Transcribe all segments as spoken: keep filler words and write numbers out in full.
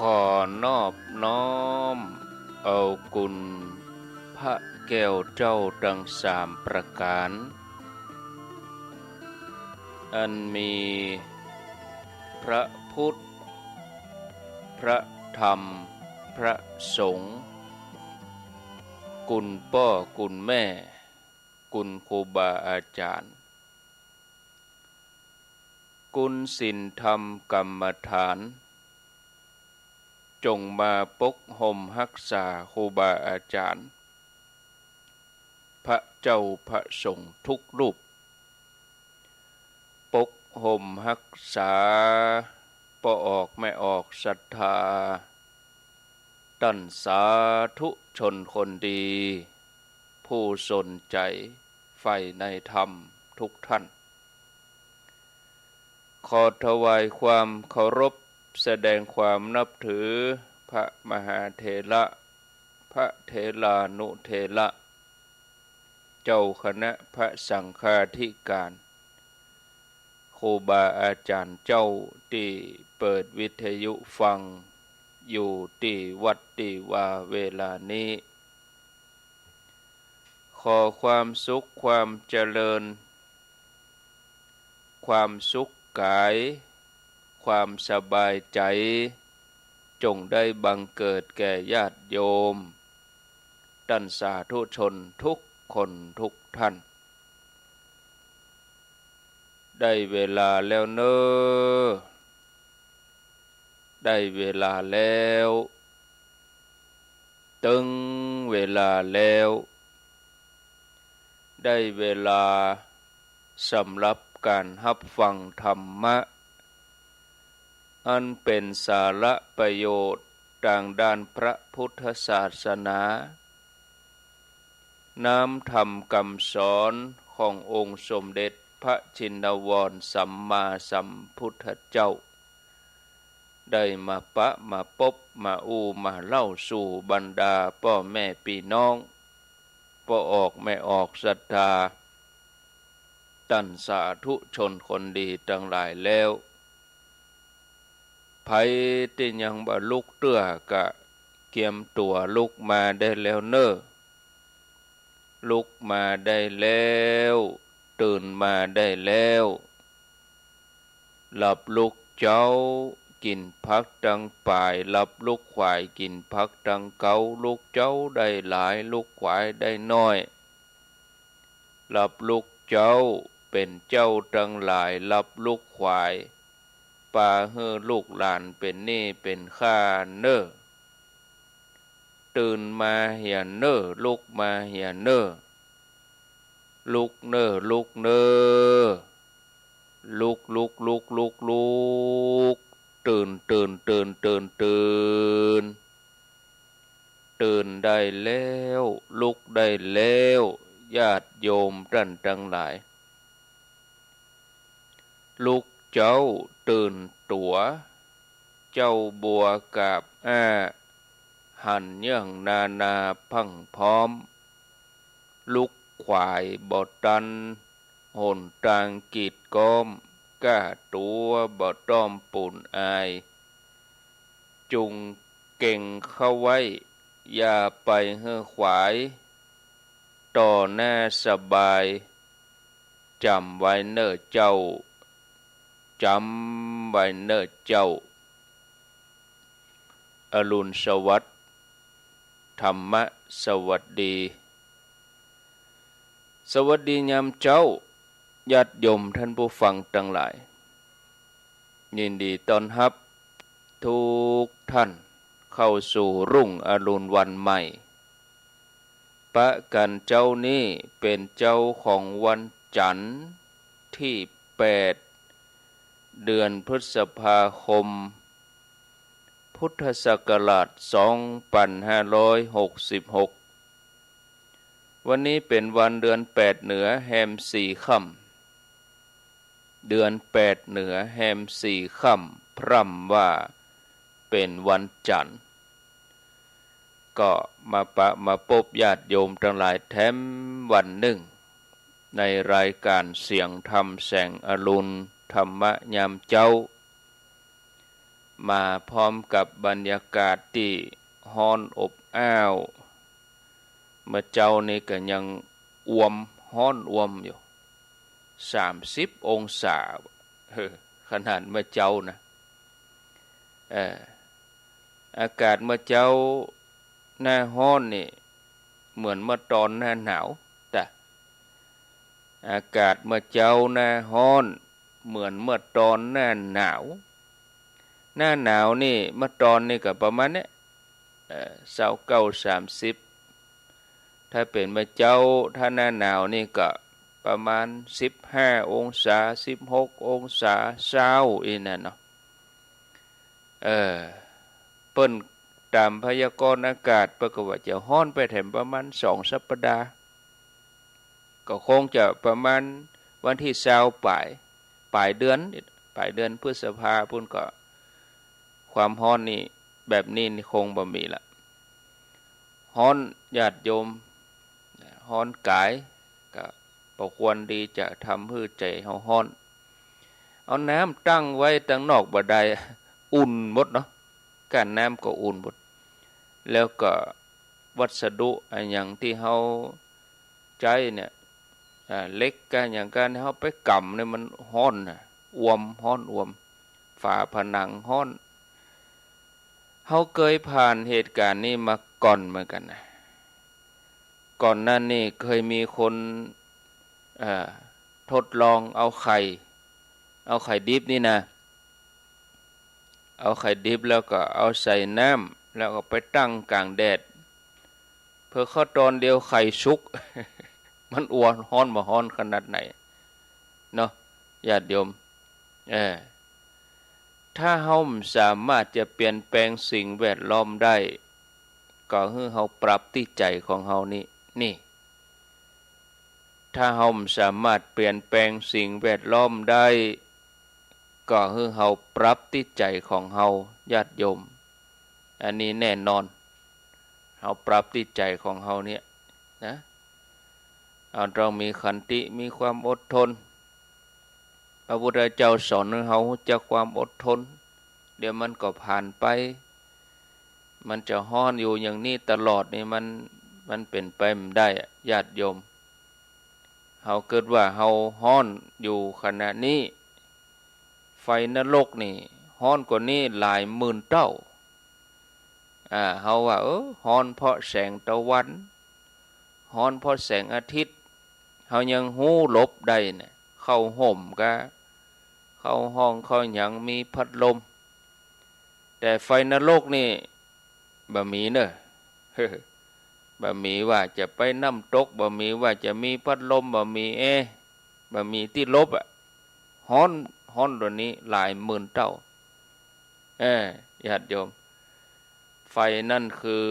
ขอนอบน้อมเอาคุณพระแก้วเจ้าตังสามประก๋าน อันมีพระพุทธ พระธรรม พระสงฆ์ คุณป้อคุณแม่ คุณครูบาอาจ๋ารย์ คุณศีลธรรมกรรมฐาน จงมาปกห่มฮักษาครูบาอาจ๋ารย์ พระเจ้าพระสงฆ์ทุกรูป ปกห่มฮักษาป้อออกแม่ออกศรัทธา ต้านสาธุชนคนดี ผู้สนใจ๋ใฝ่ในธรรมทุกท่าน ขอถวายความเคารพ แสดงความนับถือพระมหาเถระ พระเถรานุเถระ เจ้าคณะพระสังฆาธิการ ครูบาอาจ๋ารย์เจ้าตี้เปิดวิทยุฟังอยู่ตี้วัดตี้วาเวลานี้ ขอความสุขความเจริญ ความสุขก๋าย ความสบายใจ๋ จงได้บังเกิดแก่ญาติโยม ต้านสาธุชนทุกคนทุกท่าน ได้เวลาแล้วเน่อ ได้เวลาแล้ว เติงเวลาแล้ว ได้เวลาสำหรับก๋านฮับฟังธรรมะ อันเป๋นสาระประโยชน์ตางด้านพระพุทธศาสนา น้ำธรรมกำสอนขององค์สมเด็จพระชินวรสัมมาสัมพุทธเจ้า ได้มาปะมาปบมาอู้มาเล่าสู่บรรดาป้อแม่ปี้น้อง ป้อออกแม่ออกศรัทธา ต้านสาธุชนคนดีตังหลายแล้ว ใผตี้ยังบ่ลุกเตื้อก็เกียมตั๋วลุกมาได้แล้วเน่อ ลุกมาได้แล้ว ตื่นมาได้แล้ว หลับลุกเจ๊ากิ๋นผักตังป๋าย หลับลุกขวายกิ๋นผักตังเก๊า ลุกเจ๊าได้หลาย ลุกขวายได้น้อย หลับลุกเจ๊าเป๋นเจ้าตังหลาย หลับลุกขวายปาหื้อลูกหลานเป๋นหนี้เป๋นค่าเน่อ ตื่นมาเหียเน่อ ลุกมาเหียเน่อ ลุกเน่อ ลุกเน่อ ลุก ลุก ลุก ลุก ลุก ตื่น ตื่น ตื่น ตื่น ตื่น ตื่นได้แล้ว ลุกได้แล้ว ญาติโยมต้านตังหลาย ลุกเจ๊าตื่นตั๋ว เจ๊าบัวกาบอ้า หันเยื่องนานาพรั่งพร้อม ลุกขวายบ่ตัน หนตางกีดก๊อม ก้าตั๋วบ่ต้องปูนอาย จุงเก่งเข้าไว้ อย่าไปหื้อขวาย ต่อหน้าสบาย จ๋ำไว้เน่อเจ้า จ๋ำไว้เน่อเจ้า อรุณสวัสดิ์ ธรรมะสวัสดี สวัสดียามเจ๊า ญาติโยมต้านผู้ฟังตังหลาย ยินดีต้อนฮับทุกท่านเข้าสู่รุ่งอรุณวันใหม่ ปะกั๋นเจ๊านี้เป๋นเจ๊าของวันจั๋นทร์ตี้แปด เดือนพฤษภาคม พุทธศักราชสองปันห้าร้อยหกสิบหก วันนี้เป๋นวันเดือนแปดเหนือแฮมสี่ค่ำ เดือนแปดเหนือแฮมสี่ค่ำ พร่ำว่าเป๋นวันจั๋นทร์ ก็มาปะมาปบญาติโยมตังหลายแถมวันนึ่ง ในรายก๋านเสียงธรรมแสงอรุณ ธรรมะยามเจ๊า มาพร้อมกับบรรยากาศตี้ฮ้อนอบอ้าว เมื่อเจ๊านี่ก็ยังอ่วม ฮ้อนอ่วมอยู่ สามสิบองศา เออ ขนาดเมื่อเจ๊านะ เออ อากาศเมื่อเจ๊าหน้าฮ้อนนี่ เหมือนเมื่อตอนหน้าหนาว แต่ อากาศเมื่อเจ๊าหน้าฮ้อน เหมือนเมื่อตอนหน้าหนาว หน้าหนาวนี่เมื่อตอนนี่ก็ประมาณเนี้ย เอ่อ ซาวเก้า สามสิบ ถ้าเป๋นเมื่อเจ๊า ถ้าหน้าหนาวนี่ก็ประมาณสิบห้าองศา สิบหกองศา ซาวอี้นั่นเนาะ เออ เปิ้นต๋ามพยากรณ์อากาศ เปิ้นก็ว่าจะฮ้อนไปแถมประมาณสองสัปดาห์ ก็คงจะประมาณวันตี้ซาวป๋าย ป๋ายเดือน ป๋ายเดือนพฤษภาปู้นก็ ความฮ้อนนี่ แบบนี้นี่คงบ่มีละ ฮ้อนญาติโยม ฮ้อนก๋าย ก็บ่ควรดีจะทำหื้อใจ๋เฮาฮ้อน เอาน้ำตั้งไว้ตังนอกบ่ได้ อุ่นหมดเนาะ ก้าน้ำก็อุ่นหมด แล้วก็วัสดุอะหยังตี้เฮาใจ๊เนี่ย อ่า เหล็กก้าหยังก้าเฮาไปก๋ำเนี่ยมันฮ้อนน่ะ อ่วม ฮ้อนอ่วม ฝาผนังฮ้อน เฮาเกยผ่านเหตุก๋ารณ์นี้มาก่อนเหมือนกั๋นนะ ก่อนหน้านี้เกยมีคน เอ่อ ทดลองเอาไข่ เอาไข่ดิบนี่นะ เอาไข่ดิบแล้วก็เอาใส่น้ำ แล้วก็ไปตั้งก๋างแดด เผลอเข้าต๋อนเดียวไข่สุก มันอ่วมฮ้อนบ่ฮ้อนขนาดไหน เนาะ ญาติโยม เออ ถ้าเฮาบ่สามารถจะเปลี่ยนแปลงสิ่งแวดล้อมได้ ก็หื้อเฮาปรับตี้ใจ๋ของเฮานี่ นี่ ถ้าเฮาบ่สามารถเปลี่ยนแปลงสิ่งแวดล้อมได้ ก็หื้อเฮาปรับตี้ใจ๋ของเฮา ญาติโยม อันนี้แน่นอน เฮาปรับตี้ใจ๋ของเฮาเนี่ยนะ เฮาต้องมีขันติ มีความอดทน พระพุทธเจ้าสอนหื้อเฮาฮู้จักความอดทน เดี๋ยวมันก็ผ่านไป มันจะฮ้อนอยู่อย่างนี้ตลอดนี่มัน มันเป๋นไปบ่ได้อะ ญาติโยม เฮาเกิดว่าเฮาฮ้อนอยู่ขณะนี้ ไฟนรกนี่ฮ้อนกว่านี้หลายหมื่นเต้า อ่า เฮาว่า เออ ฮ้อนเพราะแสงตะวัน ฮ้อนเพราะแสงอาทิตย์ เฮายังฮู้หลบได้นะ เข้าฮ่มกา เข้าห้อง เข้าหยังมีพัดลม แต่ไฟนรกนี่ บ่มีเน่อ บ่มีว่าจะไปน้ำตก บ่มีว่าจะมีพัดลม บ่มีแอร์ บ่มีตี้หลบอะ ฮ้อน ฮ้อนกว่านี้หลายหมื่นเต้า เออ ญาติโยม ไฟนั่นคือ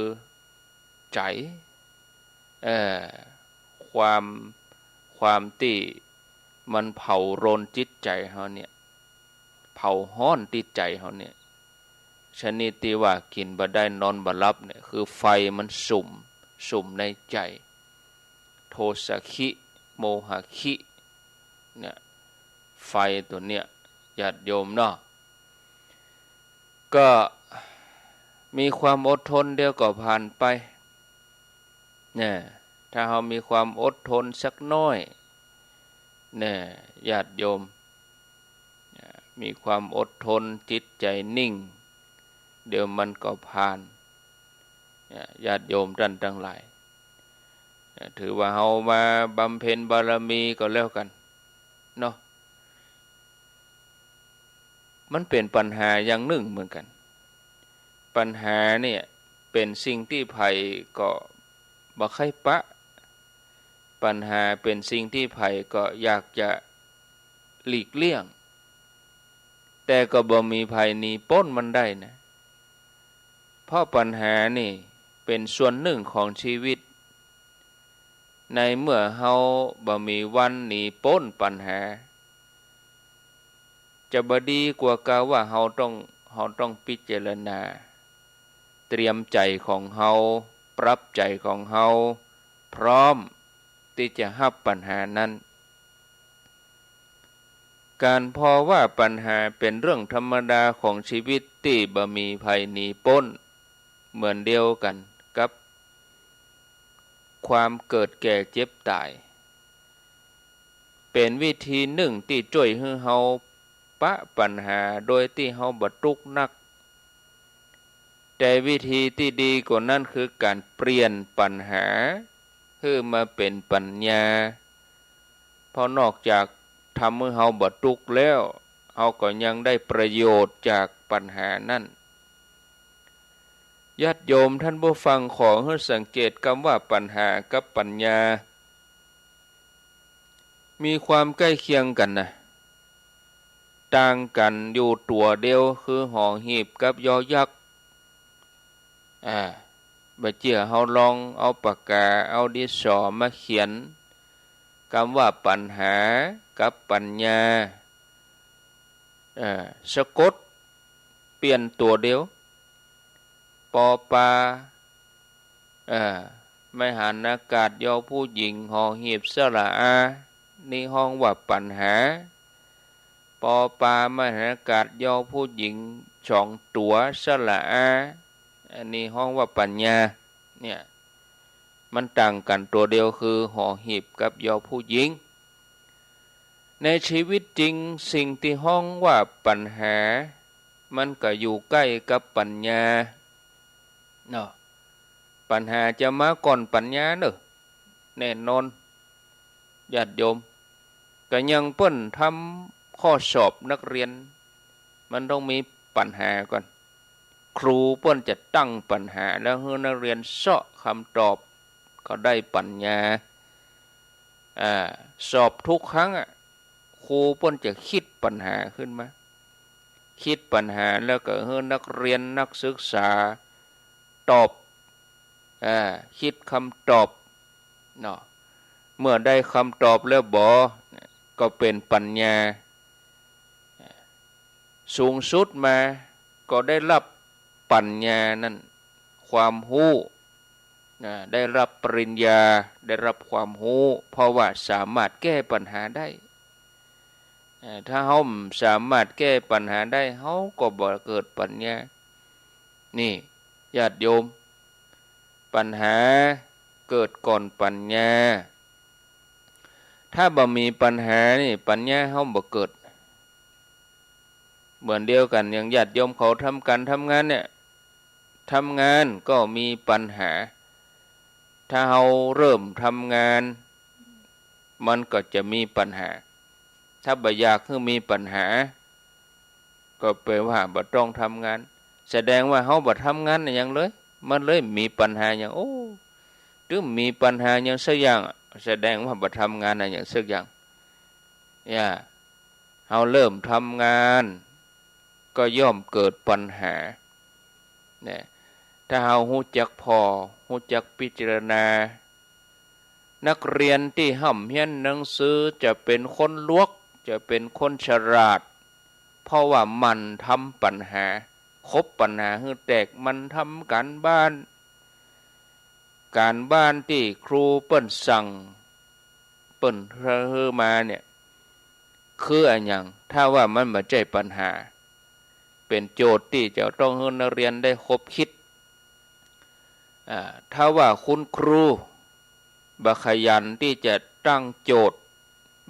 ใจ๋ เออ ความ ความตี้มันเผารนจิตใจ๋เฮาเนี่ย เผาฮ้อนตี้ใจ๋เฮาเนี่ย ชนิดตี้ว่ากิ๋นบ่ได้นอนบ่หลับเนี่ย คือไฟมันสุม สุมในใจ๋ โทสะคิ โมหะคิ เนี่ย ไฟตั๋วเนี่ย ญาติโยมเนาะ ก็มีความอดทนเดี๋ยวก็ผ่านไป เนี่ย ถ้าเฮามีความอดทนสักหน้อย เนี่ย ญาติโยม เนี่ย มีความอดทน จิตใจ๋นิ่ง เดี๋ยวมันก็ผ่าน เนี่ย ญาติโยมต้านตังหลาย เนี่ย ถือว่าเฮามาบำเพ็ญบารมีก็แล้วกั๋น เนาะ มันเป๋นปัญหาอย่างนึ่งเหมือนกั๋น ปัญหาเนี่ยเป๋นสิ่งตี้ใผก็บ่ใค่ปะ ปัญหาเป๋นสิ่งตี้ใผก็อยากจะหลีกเลี่ยง แต่ก็บ่มีใผหนีป๊นมันได้นะ เพราะปัญหานี่เป๋นส่วนนึ่งของชีวิต ในเมื่อเฮาบ่มีวันหนีป๊นปัญหา จะบ่ดีกว่าก้าว่าเฮาต้อง เฮาต้องพิจารณา เตรียมใจ๋ของเฮา ปรับใจ๋ของเฮา พร้อมตี้จะฮับปัญหานั้น ก๋านผ่อว่าปั๋ญหาเป๋นเรื่องธรรมดาของจีวิตตี้บ่มีใผหนีป๊น เหมือนเดียวกั๋นกับความเกิดแก่เจ็บต๋าย เป๋นวิธีนึ่งตี้จ้วยหื้อเฮาปะปั๋ญหาโดยตี้เฮาบ่ตุ๊กข์นัก แต่วิธีตี้ดีกว่านั้นคือก๋านเปลี่ยนปั๋ญหาหื้อมาเป๋นปั๋ญญา เพราะนอกจากทำหื้อเฮาบ่ตุ๊กข์แล้ว เฮาก็ยังได้ประโยชน์จากปั๋ญหานั้น ญาติโยมท่านผู้ฟัง ขอหื้อสังเกตกำว่าปั๋ญหากับปั๋ญญา มีความใก้เคียงกั๋นนะ ต่างกั๋นอยู่ตั๋วเดียว คือ หอหีบ กับ ยอยักษ์ อ่า บ่าเจื้อเฮาลองเอาปากกา เอาดินสอมาเขียนกำว่าปั๋ญหากับปั๋ญญา เอ่อ สะกดเปลี่ยนตั๋วเดียว ปอปา เอ่อ ไม้หันอากาศ ยอผู้หญิง หอหีบ สระอา นี่ฮ้องว่าปั๋ญหา ปอปา ไม้หันอากาศ ยอผู้หญิง สองตั๋ว สระอา อันนี้ฮ้องว่าปั๋ญญา เนี่ย มันต่างกั๋นตั๋วเดียว คือ หอหีบ กับ ยอผู้หญิง ในจีวิตจริง สิ่งตี้ฮ้องว่าปั๋ญหา มันก็อยู่ใก้กับปั๋ญญา เนาะ ปั๋ญหาจะมาก่อนปั๋ญญาเน่อ แน่นอน ญาติโยม ก็อย่างเปิ้นทำข้อสอบนักเรียน มันต้องมีปั๋ญหาก่อน ครูเปิ้นจะตั้งปั๋ญหาแล้วหื้อนักเรียนเซาะกำตอบ ก็ได้ปั๋ญญา อ่า สอบทุกครั้งอะ ครูเปิ้นจะกึ๊ดปั๋ญหาขึ้นมา กึ๊ดปั๋ญหาแล้วก็หื้อนักเรียนนักศึกษาตอบ อ่า กึ๊ดกำตอบ เนาะ เมื่อได้กำตอบแล้วบ่ ก็เป๋นปั๋ญญา สูงสุดมาก็ได้ฮับปั๋ญญานั้น ความฮู้ นะ ได้ฮับปริญญา ได้ฮับความฮู้ เพราะว่าสามารถแก้ปั๋ญหาได้ อ่า ถ้าเฮาบ่สามารถแก้ปั๋ญหาได้ เฮาก็บ่เกิดปั๋ญญา นี่ ญาติโยม ปั๋ญหาเกิดก่อนปั๋ญญา ถ้าบ่มีปั๋ญหานี่ ปั๋ญญาเฮาบ่เกิด เหมือนเดียวกั๋น อย่างญาติโยมเขาทำก๋านทำงานเนี่ย ทำงานก็มีปั๋ญหา ถ้าเฮาเริ่มทำงาน มันก็จะมีปั๋ญหา ถ้าบ่อยากหื้อมีปั๋ญหา ก็แปลว่าบ่ต้องทำงาน แสดงว่าเฮาบ่ทำงานอะหยังเลย มันเลยมีปั๋ญหาหยัง โอ้ ตึงมีปั๋ญหาหยังสักอย่าง แสดงว่าบ่ทำงานอะหยังสักอย่าง เนี่ย เฮาเริ่มทำงาน ก็ย่อมเกิดปั๋ญหา เนี่ย ถ้าเฮาฮู้จักผ่อ ฮู้จักพิจารณา นักเรียนตี้ฮ่ำเฮียนหนังสือจะเป๋นคนหลวก จะเป๋นคนฉลาด เพราะว่าหมั่นทำปั๋ญหา ขบปั๋ญหาหื้อแตก หมั่นทำก๋านบ้าน ก๋านบ้านตี้ครูเปิ้นสั่ง เปิ้นหื้อมาเนี่ย คืออะหยัง ถ้าว่ามันบ่ใจ้ปั๋ญหา เป๋นโจทย์ตี้จะต้องหื้อนักเรียนได้ขบคิด อ่า ถ้าว่าคุณครูบ่ขยันตี้จะตั้งโจทย์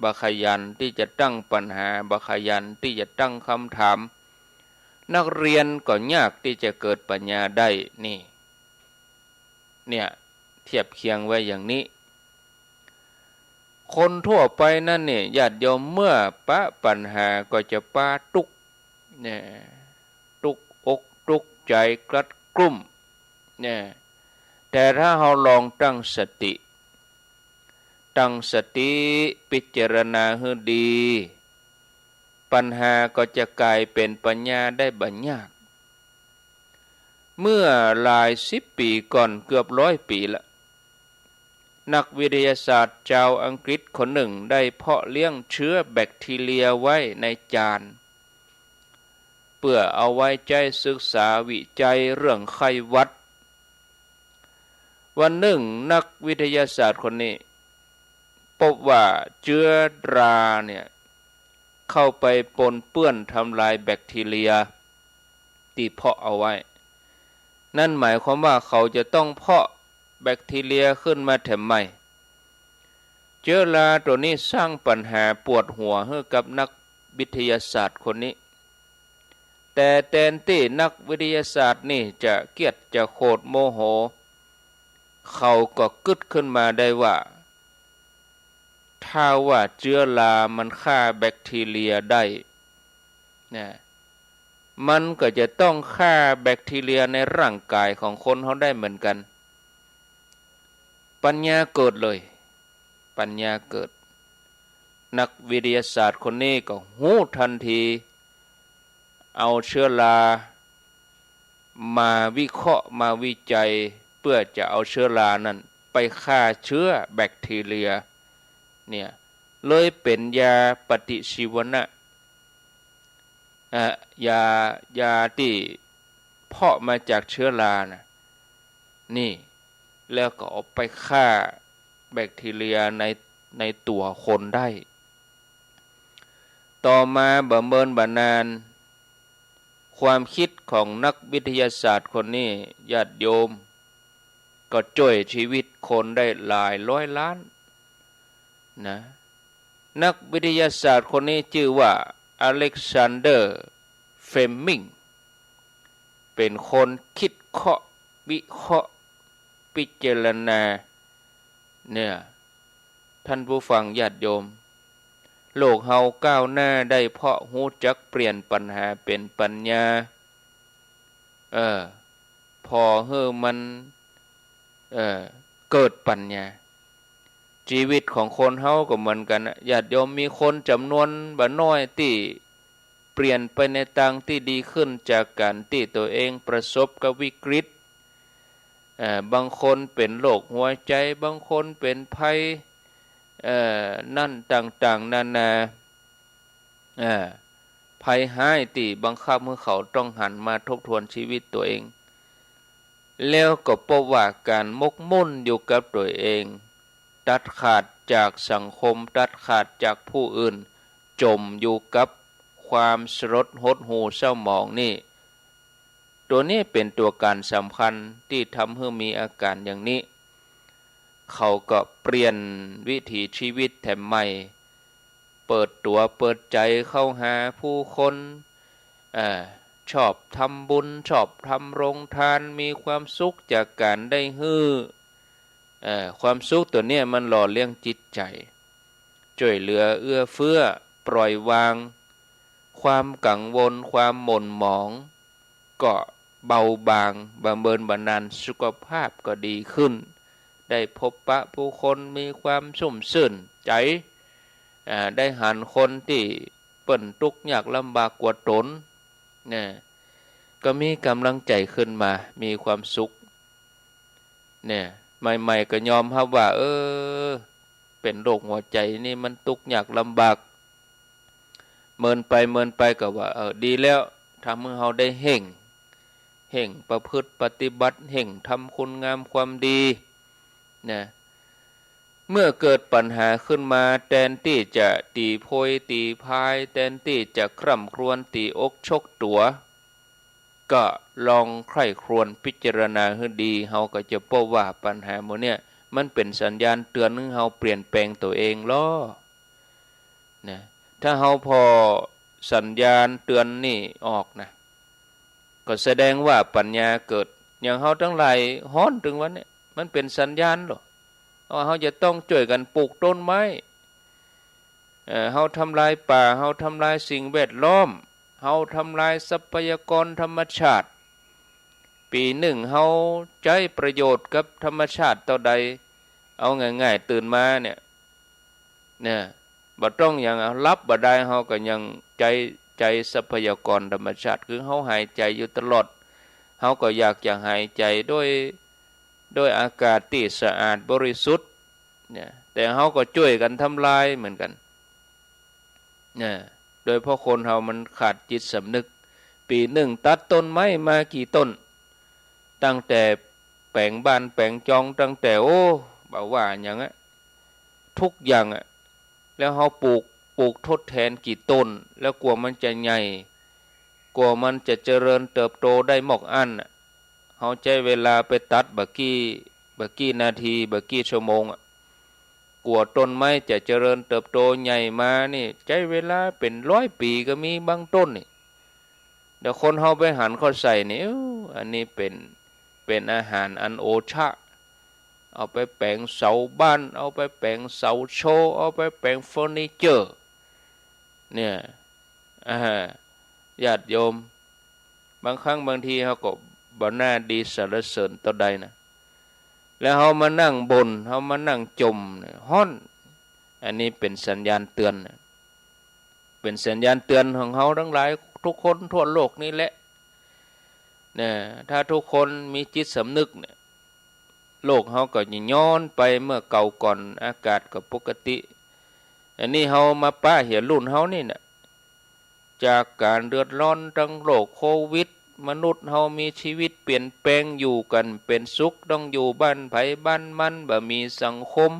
บ่ขยันตี้จะตั้งปั๋ญหา บ่ขยันตี้จะตั้งกำถาม นักเรียนก็ยากตี้จะเกิดปั๋ญญาได้ นี่ เนี่ย เทียบเคียงไว้อย่างนี้ คนทั่วไปนั้นเนี่ย ญาติโยม เมื่อปะปั๋ญหาก็จะปาตุ๊กข์ เนี่ย ตุ๊กข์อกตุ๊กข์ใจ๋กลัดกลุ้ม เนี่ย แต่ถ้าเฮาลองตั้งสติ ตั้งสติพิจารณาหื้อดี ปั๋ญหาก็จะก๋ายเป๋นปั๋ญญาได้บ่ยาก เมื่อหลายสิบปี๋ก่อน เกือบร้อยปี๋ละ นักวิทยาศาสตร์จาวอังกฤษคนนึ่งได้เพาะเลี้ยงเจื๊อแบคทีเรียไว้ในจาน เปื้อเอาไว้ใจ๊ศึกษาวิจัยเรื่องไข้หวัด วันนึ่งนักวิทยาศาสตร์คนนี้ ปบว่าเจื๊อราเนี่ย เข้าไปปนเปื้อนทำลายแบคทีเรียตี้เพาะเอาไว้ นั่นหมายความว่าเขาจะต้องเพาะแบคทีเรียขึ้นมาแถมใหม่ เจื๊อราตั๋วนี้สร้างปัญหาปวดหัวหื้อกับนักวิทยาศาสตร์คนนี้ แต่แตนตี้นักวิทยาศาสตร์นี่จะเกลียดจะโขดโมโห เขาก็กึ๊ดขึ้นมาได้ว่า ถ้าว่าเจื๊อรามันฆ่าแบคทีเรียได้นะ มันก็จะต้องฆ่าแบคทีเรียในร่างกายของคนเฮาได้เหมือนกั๋น ปัญญาเกิดเลย ปัญญาเกิด นักวิทยาศาสตร์คนนี้ก็ฮู้ทันที เอาเจื๊อรามาวิเคราะห์ มาวิจัย เปื้อจะเอาเจื๊อรานั้นไปฆ่าเจื๊อแบคทีเรีย เนี่ย เลยเป๋นยาปฏิชีวนะ อ่ะ ยา ยาตี้เพาะมาจากเจื๊อรานะ นี่ แล้วก็เอาไปฆ่าแบคทีเรียใน ในตั๋วคนได้ ต่อมาบ่เมินบ่นาน ความกึ๊ดของนักวิทยาศาสตร์คนนี้ ญาติโยม ก็จ้วยชีวิตคนได้หลายร้อยล้านนะ นักวิทยาศาสตร์คนนี้จื้อว่าอเล็กซานเดอร์ เฟลมิง เป๋นคนกึ๊ดเคราะห์ วิเคราะห์ พิจารณา เนี่ย ท่านผู้ฟังญาติโยม โลกเฮาก้าวหน้าได้เพราะฮู้จักเปลี่ยนปัญหาเป๋นปัญญา เออ ผ่อหื้อมัน เออ เกิดปัญญา จีวิตของคนเฮาก็เหมือนกั๋นนะ ญาติโยม มีคนจ๋ำนวนบ่น้อยตี้เปลี่ยนไปในตางตี้ดีขึ้นจากก๋านตี้ตั๋วเองประสบกับวิกฤต เอ่อ บางคนเป๋นโรคหัวใจ๋ บางคนเป๋นภัย เอ่อ นั่นต่างๆ นานา เอ่อ ภัยฮ้ายตี้บังคับหื้อเขาต้องหันมาทบทวนจีวิตตั๋วเอง แล้วก็ปบว่าก๋านหมกมุ่นอยู่กับตั๋วเอง ตัดขาดจากสังคม ตัดขาดจากผู้อื่น จ๋มอยู่กับความสลดหดหู่เศร้าหมองนี่ ตั๋วนี้เป๋นตั๋วก๋านสำคัญตี้ทำหื้อมีอาก๋านอย่างนี้ เขาก็เปลี่ยนวิถีจีวิตแถมใหม่ เปิดตั๋วเปิดใจ๋เข้าหาผู้คน เอ่อ ชอบทำบุญ ชอบทำโรงทาน มีความสุขจากก๋านได้หื้อ เอ่อ ความสุขตั๋วเนี้ยมันหล่อเลี้ยงจิตใจ๋ จ้วยเหลือเอื้อเฟื้อ ปล่อยวาง ความกังวล ความหม่นหมอง ก็เบาบาง บ่เมินบ่นานสุขภาพก็ดีขึ้น ได้พบปะผู้คนมีความชุ่มชื่นใจ๋ อ่า ได้หันคนตี้เปิ้นตุ๊กข์ยากลำบากกว่าต๋น เนี่ย ก็มีก๋ำลังใจ๋ขึ้นมา มีความสุข เนี่ย ใหม่ๆ ก็ยอมฮับว่า เออ เป๋นโรคหัวใจ๋นี่มันตุ๊กข์ยากลำบาก เมินไปเมินไปก็ว่า เออ ดีแล้ว ทำหื้อเฮาได้เฮ่ง เฮ่งประพฤติปฏิบัติ เฮ่งทำคุณงามความดี นะ เมื่อเกิดปัญหาขึ้นมา แตนตี้จะตี๋โพยตี๋พาย แตนตี้จะคร่ำครวญตี๋อกชกตั๋ว ก็ลองใคร่ครวญพิจารณาหื้อดี เฮาก็จะปบว่าปัญหาหมู่เนี่ย มันเป๋นสัญญาณเตือนหื้อเฮาเปลี่ยนแปลงตั๋วเองลอ นะ ถ้าเฮาผ่อสัญญาณเตือนนี่ออกนะ ก็แสดงว่าปัญญาเกิด อย่างเฮาตังหลายฮ้อนตึงวันเนี่ย มันเป๋นสัญญาณลอ ว่าเฮาจะต้องจ้วยกั๋นปลูกต้นไม้ เอ่อ เฮาทำลายป่า เฮาทำลายสิ่งแวดล้อม เฮาทำลายทรัพยากรธรรมชาติ ปี๋นึ่งเฮาใจ๊ประโยชน์กับธรรมชาติเต้าใด เอาง่ายๆ ตื่นมาเนี่ย เนี่ย บ่ต้องหยัง หลับบ่ได้ เฮาก็ยังใจ๊ ใจ๊ทรัพยากรธรรมชาติ คือเฮาหายใจ๋อยู่ตลอด เฮาก็อยากจะหายใจ๋ด้วย ด้วยอากาศตี้สะอาดบริสุทธิ์ เนี่ย แต่เฮาก็จ้วยกั๋นทำลายเหมือนกั๋น เนี่ย โดยเพราะคนเฮามันขาดจิตสำนึก ปี๋นึ่งตัดต้นไม้มากี่ต้น ตั้งแต่แป๋งบ้านแป๋งจอง ตั้งแต่ โอ้ บ่าว่าหยังอะ ทุกอย่างอะ แล้วเฮาปลูก ปลูกทดแทนกี่ต้น แล้วกว่ามันจะใหญ่ กว่ามันจะเจริญเติบโตได้มอกอั้นน่ะ เฮาใจ๊เวลาไปตัดบ่ากี่ บ่ากี่นาที บ่ากี่ชั่วโมงอะ กว่าต้นไม้จะเจริญเติบโตใหญ่มานี่ ใจ๊เวลาเป๋นร้อยปี๋ก็มีบางต้นนี่ เดี๋ยวคนเฮาไปหันเข้าใส่นี่ เอ้อ อันนี้เป๋น เป๋นอาหารอันโอชะ เอาไปแป๋งเสาบ้าน เอาไปแป๋งเสาโชว์ เอาไปแป๋งเฟอร์นิเจอร์ เนี่ย อ่า ญาติโยม บางครั้งบางทีเฮาก็บ่น่าดีสรรเสริญเต้าใดนะ แล้วเฮามานั่งบ่น เฮามานั่งจ่มเนี่ย ฮ้อน อันนี้เป๋นสัญญาณเตือนนะ เป๋นสัญญาณเตือนของเฮาตังหลายกู้คนทั่วโลกนี่แหละ เนี่ย ถ้ากู้คนมีจิตสำนึกเนี่ย โลกเฮาก็จะย้อนไปเมื่อเก่าก่อน อากาศก็ปกติ อันนี้เฮามาปะเหียรุ่นเฮานี่น่ะ จากก๋านเดือดร้อนตังโรคโควิด มนุษย์เฮามีชีวิตเปลี่ยนแปลง อยู่กั๋นเป๋นสุข ต้องอยู่บ้านใผบ้านมัน บ่มีสังคม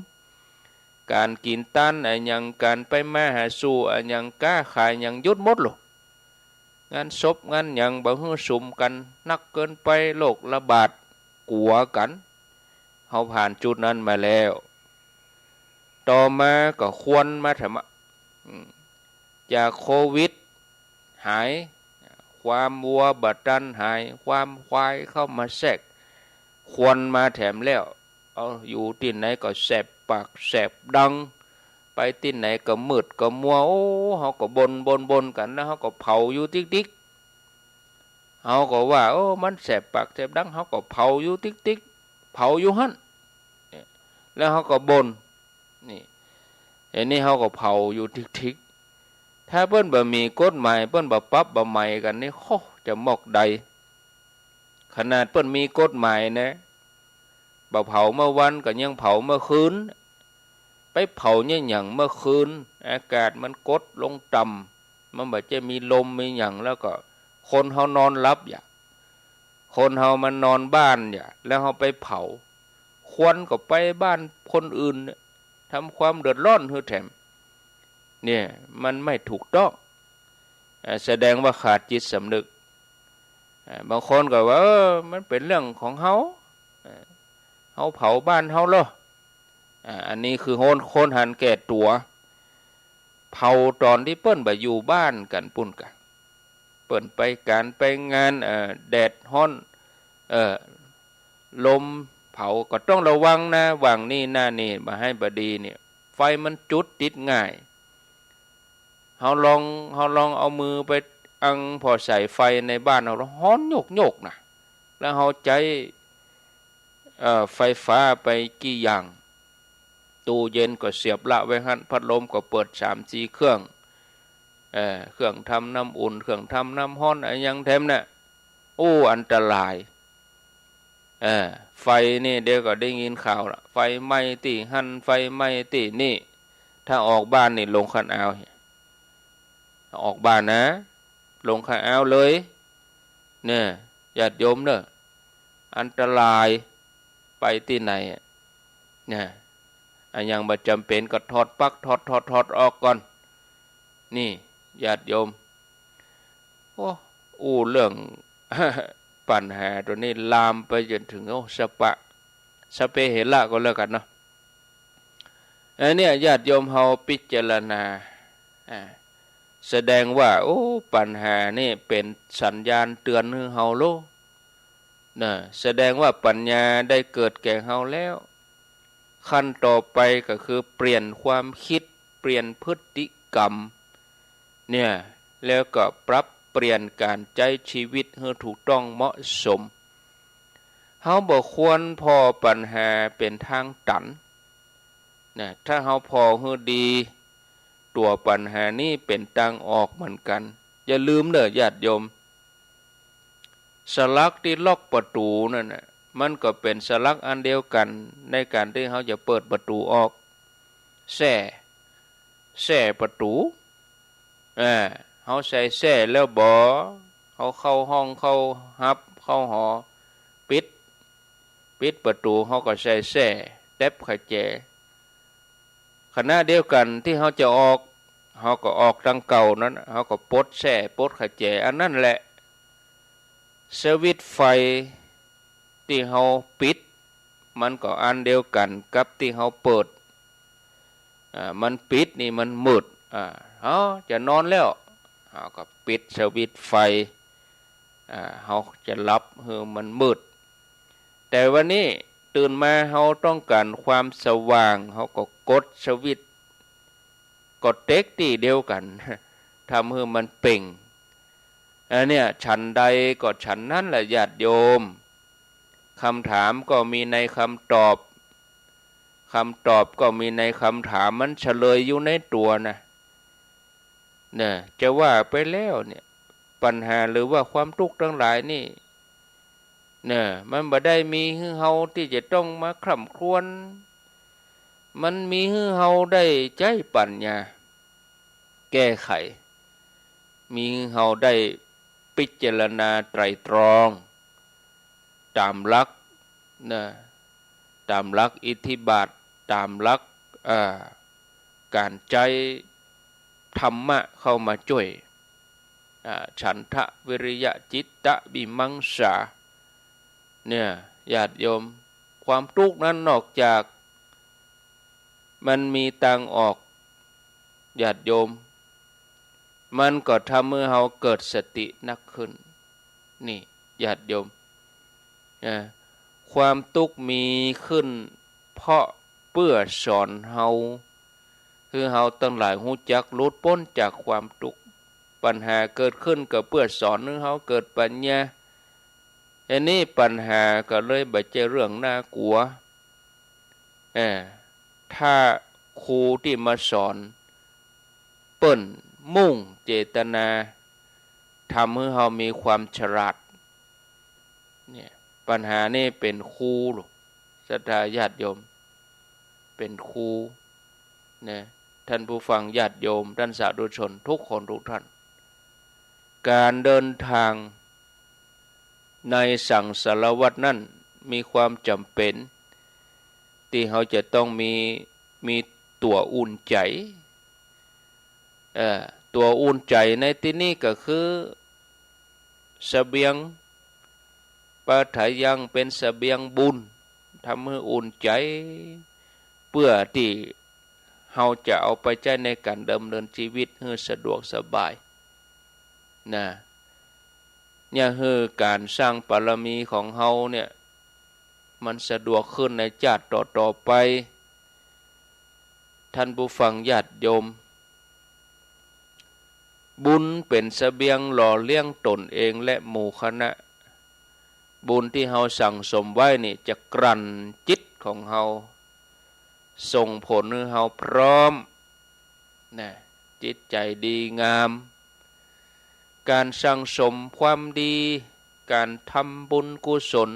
ก๋านกิ๋นตานอะหยัง ก๋านไปมาหาสู่อะหยัง ก๊าขายหยังหยุดหมดโลก งานศพงานหยังบ่หื้อสุมกั๋นนักเกินไป โรคระบาด กั๋วกั๋น เฮาผ่านจุดนั้นมาแล้ว ต่อมาก็ควันมาแถมอะ อืม จากโควิดหาย ความวัวบ่ตันหาย ความควายเข้ามาแทรก ควันมาแถมแล้ว เอา อยู่ตี้ไหนก็แสบปากแสบดัง ไปตี้ไหนก็มืดก็มัว โอ้ เฮาก็บ่นบ่นบ่นกั๋น แล้วเฮาก็เผาอยู่ติ๊กๆ เฮาก็ว่า โอ้ มันแสบปากแสบดัง เฮาก็เผาอยู่ติ๊กๆ เผาอยู่หั้น เนี่ย แล้วเฮาก็บ่น นี่ อันนี้เฮาก็เผาอยู่ติ๊กๆ ถ้าเปิ้นบ่มีกฎหมาย เปิ้นบ่ปรับบ่ไหมกั๋นนี่ โอ้ จะมอกใด ขนาดเปิ้นมีกฎหมายนะ บ่เผาเมื่อวันก็ยังเผาเมื่อคืน ไปเผาเนี่ยหยังเมื่อคืน อากาศมันกดลงต่ำ มันบ่ใจ้มีลมมีหยัง แล้วก็คนเฮานอนหลับอย่า คนเฮามันนอนบ้านอย่า แล้วเฮาไปเผา ควันก็ไปบ้านคนอื่นเนี่ย ทำความเดือดร้อนหื้อแถม เนี่ย มันไม่ถูกต้อง อ่า แสดงว่าขาดจิตสำนึก อ่า บางคนก็ว่า เออ มันเป๋นเรื่องของเฮา อ่า เฮาเผาบ้านเฮาเหรอ อ่า อันนี้คือคน คนหันแก่ตั๋ว เผาต๋อนตี้เปิ้นบ่อยู่บ้านกั๋นปู้นกะ เปิ้นไปก๋านไปงาน เอ่อ แดดฮ้อน เอ่อ ลมเผา ก็ต้องระวังนะ หว่างนี้หน้านี่บ่หื้อบ่ดีเนี่ย ไฟมันจุดติดง่าย เฮาลอง เฮาลองเอามือไปอังผ่อสายไฟในบ้านเฮา แล้วฮ้อนโยกๆ นะ แล้วเฮาใจ๊ เอ่อ ไฟฟ้าไปกี่อย่าง ตู้เย็นก็เสียบละไว้หั้น พัดลมก็เปิดสามสี่เครื่อง เอ่อ เครื่องทำน้ำอุ่น เครื่องทำน้ำฮ้อน อะหยังแถมน่ะ โอ้ อันตราย เออ ไฟนี่เดี๋ยวก็ได้ยินข่าวละ ไฟไหม้ตี้หั้น ไฟไหม้ตี้นี่ ถ้าออกบ้านนี่ลงคันเอาท์ ออกบ้านนะ ลงคันเอาท์เลย เนี่ย ญาติโยมเน่อ อันตราย ไปตี้ไหนอะ เนี่ย อะหยังบ่จ๋ำเป๋นก็ถอดปลั๊ก ถอด ถอด ถอดออกก่อน นี่ ญาติโยม โอ้ อู้เรื่อง ปัญหาตั๋วนี้ลามไปจ๋นเถิง โอ้ สปะ สพเปเหระก็แล้วกั๋นเนาะ อันเนี้ยญาติโยมเฮาพิจารณา อ่า แสดงว่า โอ้ ปัญหานี่เป๋นสัญญาณเตือนหื้อเฮาโล นะ แสดงว่าปัญญาได้เกิดแก่เฮาแล้ว ขั้นต่อไปก็คือเปลี่ยนความคิด เปลี่ยนพฤติกรรม เนี่ย แล้วก็ปรับเปลี่ยนก๋านใจ๊ชีวิตหื้อถูกต้องเหมาะสม เฮาบ่ควรผ่อปัญหาเป๋นทางตัน นะ ถ้าเฮาผ่อหื้อดี ตั๋วปัญหานี้เป๋นตางออกเหมือนกั๋น อย่าลืมเน่อ ญาติโยม สลักตี้ล็อกประตู๋นั่นน่ะ มันก็เป๋นสลักอันเดียวกั๋น ในก๋านตี้เฮาจะเปิดประตู๋ออก แส้ แส้ประตู๋ อ่า เฮาใส่แส้แล้วบ่ เฮาเข้าห้องเข้าฮับเข้าหอ ปิด ปิดประตู๋ เฮาก็ใส่แส้ แต๊บขะแจ ขณะเดียวกั๋นตี้เฮาจะออก เฮาก็ออกตังเก่านั้น เฮาก็ปลดแส้ปลดขะแจ อันนั้นแหละ สวิตช์ไฟตี้เฮาปิด มันก็อันเดียวกั๋นกับตี้เฮาเปิด อ่า มันปิดนี่มันมืด อ่า เฮาจะนอนแล้ว เฮาก็ปิดสวิตช์ไฟ อ่า เฮาจะหลับหื้อมันมืด แต่วันนี้ตื่นมาเฮาต้องก๋านความสว่าง เฮาก็กดสวิตช์ กดเต๊กตี้เดียวกั๋น ทำหื้อมันเป่ง อันเนี้ย ฉันใดก็ฉันนั้นแหละญาติโยม คำถามก็มีในคำตอบ คำตอบก็มีในคำถาม มันเฉลยอยู่ในตั๋วนะ เนี่ย จะว่าไปแล้วเนี่ย ปัญหาหรือว่าความตุ๊กข์ตังหลายนี่ เนี่ย มันบ่ได้มีหื้อเฮาตี้จะต้องมาคร่ำครวญ มันมีหื้อเฮาได้ใจ๊ปัญญาแก้ไข มีหื้อเฮาได้พิจารณาไตร่ตรอง ต๋ามหลัก นะ ต๋ามหลักอิทธิบาท ต๋ามหลัก อ่า ก๋านใจ๊ธรรมะเข้ามาจ้วย อ่า ฉันทะ วิริยะ จิตตะ วิมังสา เนี่ย ญาติโยม ความตุ๊กข์นั้นนอกจากมันมีตางออก ญาติโยม มันก็ทำหื้อเฮาเกิดสตินักขึ้น นี่ ญาติโยม อ่า ความตุ๊กข์มีขึ้น เพราะเปื้อสอนเฮา หื้อเฮาตังหลายฮู้จักหลุดป๊นจากความตุ๊กข์ ปัญหาเกิดขึ้นก็เปื้อสอนหื้อเฮาเกิดปัญญา อันนี้ปัญหาก็เลยบ่ใจ้เรื่องน่ากั๋ว เออ ถ้าครูตี้มาสอน เปิ้นมุ่งเจตนา ทำหื้อเฮามีความฉลาด เนี่ย ปัญหานี่เป๋นครูลูก ศรัทธาญาติโยม เป๋นครู นะ ท่านผู้ฟังญาติโยม ท่านสาธุชนทุกคนทุกท่าน ก๋านเดินตางในสังสารวัฏนั้นมีความจ๋ำเป๋นตี้เฮาจะต้องมี มีตั๋วอุ่นใจ๋ เอ่อ ตั๋วอุ่นใจ๋ในตี้นี้ก็คือเสบียง ปาถะยังเป๋นเสบียงบุญ ทำหื้ออุ่นใจ๋ เปื้อตี้เฮาจะเอาไปใจ๊ในก๋านดำเนินจีวิตหื้อสะดวกสบาย นะ เนี่ย หื้อก๋านสร้างบารมีของเฮาเนี่ย มันสะดวกขึ้นในจาติต่อๆ ไป ท่านผู้ฟังญาติโยม บุญเป๋นเสบียงหล่อเลี้ยงตนเองและหมู่คณะ บุญตี้เฮาสั่งสมไว้นี่จะกลั่นจิตของเฮา ส่งผลหื้อเฮาพร้อม นะ จิตใจ๋ดีงาม ก๋านสั่งสมความดี ก๋านทำบุญกุศล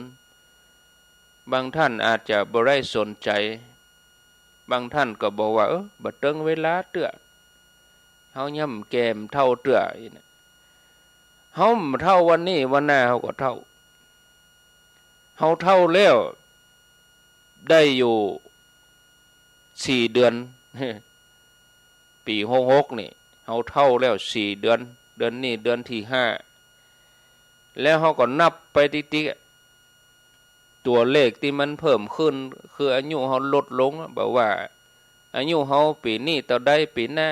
บางท่านอาจจะบ่ได้สนใจ๋ บางท่านก็บอกว่า เออ บ่เติงเวลาเตื้อ เฮายังแก่บ่เฒ่าเตื้อ อี้นะ เฮาบ่เฒ่าวันนี้ วันหน้าเฮาก็เฒ่า เฮาเฒ่าแล้ว ได้อยู่สี่เดือน ปี๋หกหกนี่ เฮาเฒ่าแล้วสี่เดือน เดือนนี้เดือนตี้ห้า แล้วเฮาก็นับไปติ๊กๆ ตั๋วเลขตี้มันเพิ่มขึ้น คืออายุเฮาลดลงอะ บ่ว่าอายุเฮาปี๋นี้เต้าใด ปี๋หน้า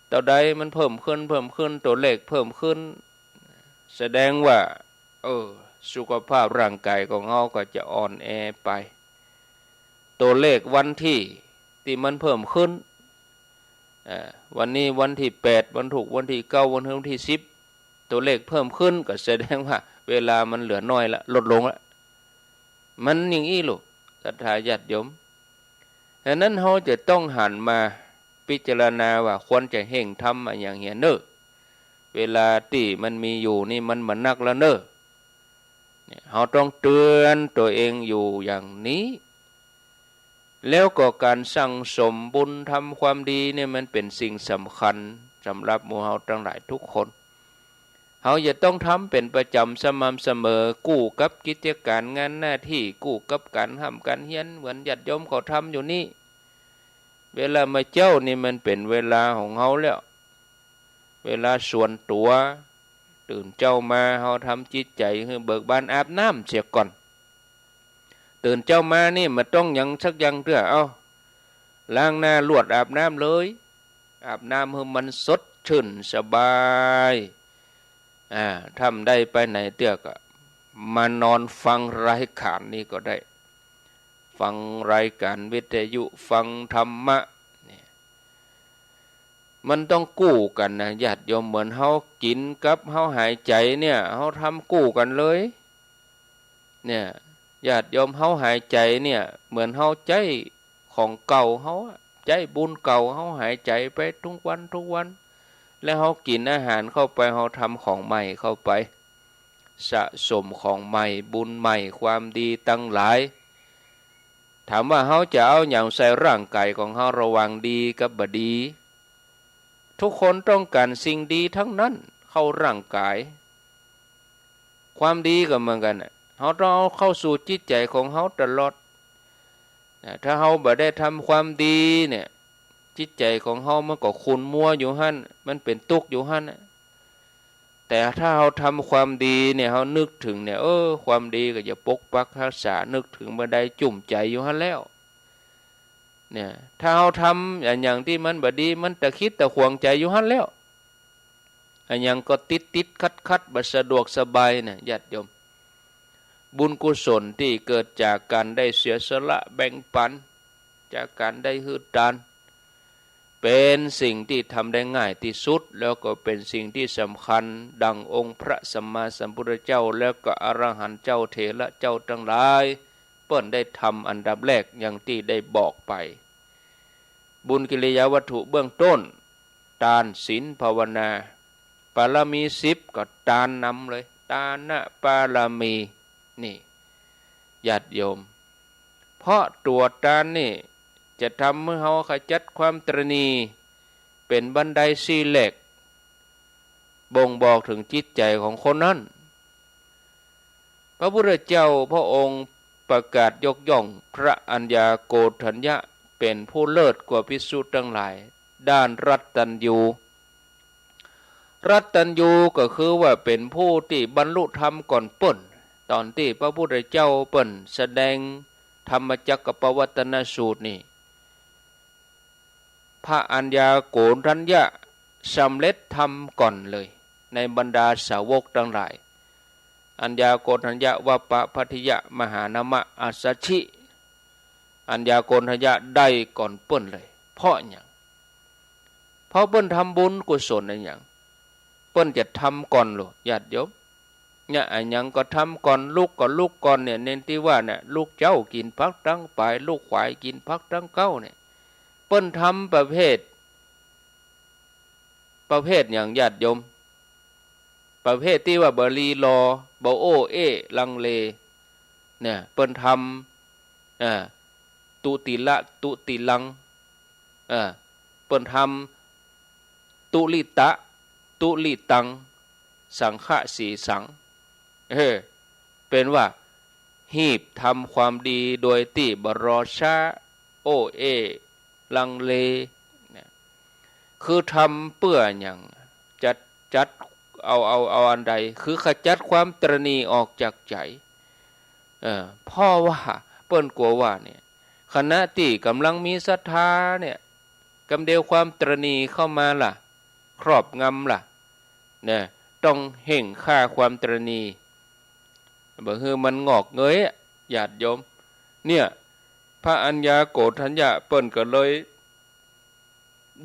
เต้าใด มันเพิ่มขึ้น เพิ่มขึ้น ตั๋วเลขเพิ่มขึ้น แสดงว่า เออ สุขภาพร่างกายของเฮาก็จะอ่อนแอไป ตั๋วเลขวันตี้ ตี้มันเพิ่มขึ้น เอ่อ วันนี้วันตี้แปด วันศุกร์วันตี้เก้า วันอาทิตย์วันตี้สิบ ตั๋วเลขเพิ่มขึ้น ก็แสดงว่าเวลามันเหลือน้อยละ ลดลงละ มันอย่างอี้ลูก ศรัทธาญาติโยม ฉะนั้นเฮาจะต้องหันมาพิจารณาว่าควรจะเฮ่งทำอะหยังเหียเน่อ เวลาตี้มันมีอยู่นี่มันบ่นักแล้วเน่อ เนี่ย เฮาต้องเตือนตั๋วเองอยู่อย่างนี้ แล้วก็ก๋านสั่งสมบุญทำความดีเนี่ยมันเป๋นสิ่งสำคัญสำหรับหมู่เฮาตังหลายทุกคน เฮาจะต้องทำเป๋นประจ๋ำสม่ำเสมอ คู่กับกิจก๋านงานหน้าตี้ คู่กับก๋านฮ่ำก๋านเฮียน เหมือนญาติโยมเขาทำอยู่นี้ เวลาเมื่อเจ๊านี่มันเป๋นเวลาของเฮาแล้ว เวลาส่วนตั๋ว ตื่นเจ๊ามาเฮาทำจิตใจ๋หื้อเบิกบาน อาบน้ำเสียก่อน ตื่นเจ๊ามานี่บ่ต้องหยังสักอย่างเตื้อ เอ้า ล้างหน้าลวดอาบน้ำเลย อาบน้ำหื้อมันสดชื่นสบาย อ่า ถ้าบ่ได้ไปไหนเตื้อก็ มานอนฟังรายก๋านนี้ก็ได้ ฟังรายก๋านวิทยุ ฟังธรรมะเนี่ย มันต้องกู้กั๋นนะญาติโยม เหมือนเฮากิ๋นกับเฮาหายใจ๋เนี่ย เฮาทำกู้กั๋นเลย เนี่ย ญาติโยม เฮาหายใจ๋เนี่ย เหมือนเฮาใจ๊ของเก่าเฮาอะ ใจ๊บุญเก่าเฮาหายใจ๋ไปทุกวันทุกวัน แล้วเฮากิ๋นอาหารเข้าไป เฮาทำของใหม่เข้าไป สะสมของใหม่ บุญใหม่ ความดีตังหลาย ถามว่าเฮาจะเอาหยังใส่ร่างก๋ายของเฮา ระหว่างดีกับบ่ดี ทุกคนต้องก๋านสิ่งดีทั้งนั้นเข้าร่างก๋าย ความดีก็เหมือนกั๋นน่ะ เฮาต้องเอาเข้าสู่จิตใจ๋ของเฮาตลอดนะ ถ้าเฮาบ่ได้ทำความดีเนี่ย จิตใจ๋ของเฮามันก็ขุ่นมัวอยู่หั้น มันเป๋นตุ๊กข์อยู่หั้นน่ะ แต่ถ้าเฮาทำความดีเนี่ย เฮานึกเถิงเนี่ย เออ ความดีก็จะปกปักฮักษา นึกเถิงเมื่อใดจุ่มใจ๋อยู่หั้นแล้ว เนี่ย ถ้าเฮาทำอะหยังตี้มันบ่ดี มันตะขิดตะขวงใจ๋อยู่หั้นแล้ว อะหยังก็ติดๆ ขัดๆ บ่สะดวกสบายนะญาติโยม บุญกุศลตี้เกิดจากก๋านได้เสียสละแบ่งปัน จากก๋านได้หื้อตาน เป๋นสิ่งตี้ทำได้ง่ายตี้สุด แล้วก็เป๋นสิ่งตี้สำคัญ ดังองค์พระสัมมาสัมพุทธเจ้า แล้วก็อรหันต์เจ้า เถระเจ้าตังหลาย เปิ้นได้ทำอันดับแรกอย่างตี้ได้บอกไป บุญกิริยาวัตถุเบื้องต้น ตาน ศีล ภาวนา ปารมีสิบก็ตานนำเลย ตานะปารมี นี่ ญาติโยม เพราะตั๋วตานนี่จะทำหื้อเฮาขจัดความตระหนี่ เป๋นบันไดสี่แหลก บ่งบอกเถิงจิตใจ๋ของคนนั้น พระพุทธเจ้าพระองค์ประกาศยกย่องพระอัญญาโกณฑัญญะเป๋นผู้เลิศกว่าภิกษุตังหลาย ด้านรัตตัญญู รัตตัญญูก็คือว่าเป๋นผู้ตี้บรรลุธรรมก่อนเปิ้น ต๋อนตี้พระพุทธเจ้าเปิ้นแสดงธรรมจักรกัปปวัตตนสูตรนี่ พระอัญญาโกณฑัญญะสำเร็จธรรมก่อนเลย ในบรรดาสาวกตังหลาย อัญญาโกณฑัญญะ วัปปะพัททิยะ มหานามะ อัสสชิ อัญญาโกณฑัญญะได้ก่อนเปิ้นเลย เพราะหยัง เพราะเปิ้นทำบุญกุศลอะหยัง เปิ้นจะทำก่อนโลด ญาติโยม เนี่ย อะหยังก็ทำก่อน ลุกก็ลุกก่อนเนี่ย เน้นตี้ว่าเนี่ย ลุกเจ๊ากิ๋นผักตังป๋าย ลุกขวายกิ๋นผักตังเก๊าเนี่ย เปิ้นทำประเภท ประเภทหยังญาติโยม ประเภทตี้ว่าบ่ลีลอ บ่โอ้เอ้ลังเล เนี่ย เปิ้นทำ อ่า ตุติละ ตุติลัง เออ เปิ้นทำ ตุลิตะ ตุลิตัง สังฆะสีสัง เออ เป๋นว่า ฮีบทำความดีโดยตี้บ่รอช้า โอ้เอ้ลังเล เนี่ย คือทำเปื้อหยัง จัด จัด เอา เอา เอาอันใด คือขจัดความตระหนี่ออกจากใจ๋ เออ เพราะว่าเปิ้นกั๋วว่าเนี่ย ขณะตี้ก่ำลังมีศรัทธาเนี่ย กำเดียวความตระหนี่เข้ามาล่ะ ครอบงำล่ะ เนี่ย ต้องเฮ่งฆ่าความตระหนี่ บ่หื้อมันงอกเงยอะ ญาติโยม เนี่ย พระอัญญาโกณฑัญญะเปิ้นก็เลย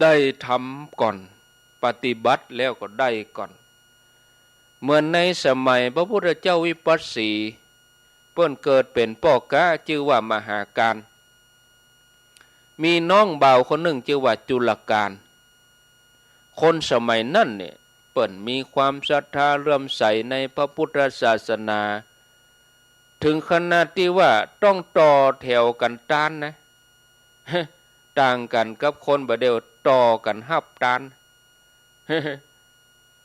ได้ทำก่อน ปฏิบัติแล้วก็ได้ก่อน เหมือนในสมัยพระพุทธเจ้าวิปัสสี เปิ้นเกิดเป๋นป้อก๊าจื้อว่ามหาการ มีน้องบ่าวคนนึ่งจื้อว่าจุลการ คนสมัยนั้นเนี่ย เปิ้นมีความศรัทธาเลื่อมใสในพระพุทธศาสนา เถิงขนาดตี้ว่าต้องต่อแถวกั๋นตานนะ ต่างกั๋นกับคนบ่าเดี่ยว ต่อกั๋นฮับตาน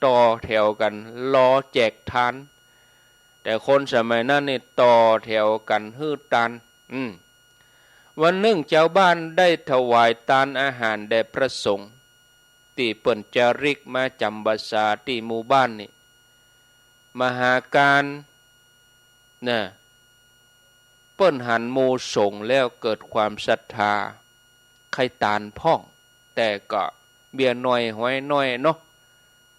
ต่อแถวกั๋นรอแจกตาน แต่คนสมัยนั้นนี่ต่อแถวกั๋นหื้อตาน อืม วันนึ่งจาวบ้านได้ถวายตานอาหารแด่พระสงฆ์ ตี้เปิ้นจาริกมาจ๋ำวัสสาตี้หมู่บ้านนี้ มหาการ นะ เปิ้นหันหมู่สงฆ์แล้วเกิดความศรัทธา ใค่ตานพ่อง แต่ก็เบี้ยน้อยฮอยน้อยเนาะ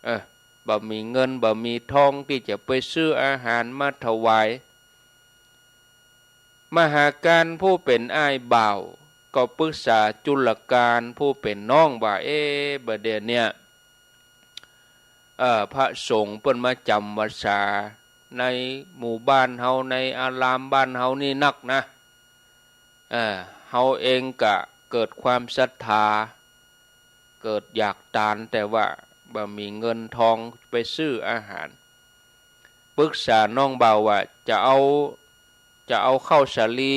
เออ บ่มีเงินบ่มีทองตี้จะไปซื้ออาหารมาถวาย มหาการผู้เป๋นอ้ายบ่าว ก็ปรึกษาจุลการผู้เป๋นน้องว่า เอ๊ะ บ่าเดี่ยวเนี้ย เอ่อ พระสงฆ์เปิ้นมาจ๋ำวัสสาในหมู่บ้านเฮา ในอารามบ้านเฮานี่นักนะ เอ่อ เฮาเองก็เกิดความศรัทธา เกิดอยากตาน แต่ว่าบ่มีเงินทองไปซื้ออาหาร ปรึกษาน้องบ่าวว่าจะเอา จะเอาข้าวสาลี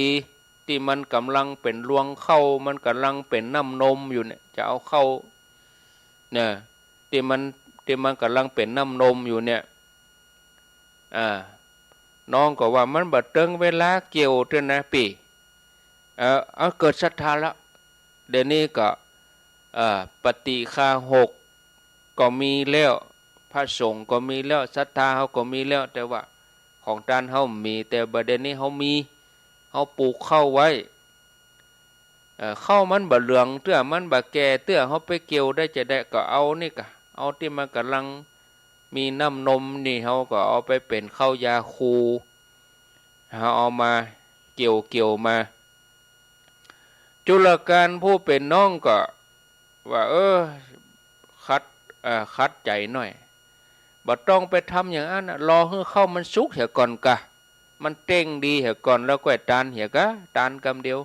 ตี้มันก่ำลังเป๋นรวงข้าว มันก่ำลังเป๋นน้ำนมอยู่เนี่ย จะเอาข้าว เนี่ย ตี้มัน ตี้มันก่ำลังเป๋นน้ำนมอยู่เนี่ย อ่า น้องก็ว่ามันบ่เติงเวลาเกี่ยวเตื้อนะปี้ เออ เอาเกิดศรัทธาแล้ว เดี๋ยวนี้ก็ เอ่อ ปาฏิฆาหกก็มีแล้ว พระสงฆ์ก็มีแล้ว ศรัทธาเฮาก็มีแล้ว แต่ว่าของตานเฮามี แต่บ่าเดี่ยวนี้เฮามี เฮาปลูกข้าวไว้ เอ่อ ข้าวมันบ่เหลืองเตื้อ มันบ่แก่เตื้อ เฮาไปเกี่ยวได้จะใด ก็เอานี่กะ เอาตี้มันก่ำลังมีน้ำนมนี่ เฮาก็เอาไปเป๋นข้าวยาคู เฮาเอามาเกี่ยว เกี่ยวมา จุลการผู้เป๋นน้องก็ว่า เออ ขัด เอ่อ ขัดใจ๋หน้อย บ่ต้องไปทำอย่างอั้นน่ะ รอหื้อข้าวมันสุกเหียก่อนกะ มันเต้งดีเหียก่อน แล้วก้อยตานเหียกะ ตานกำเดียว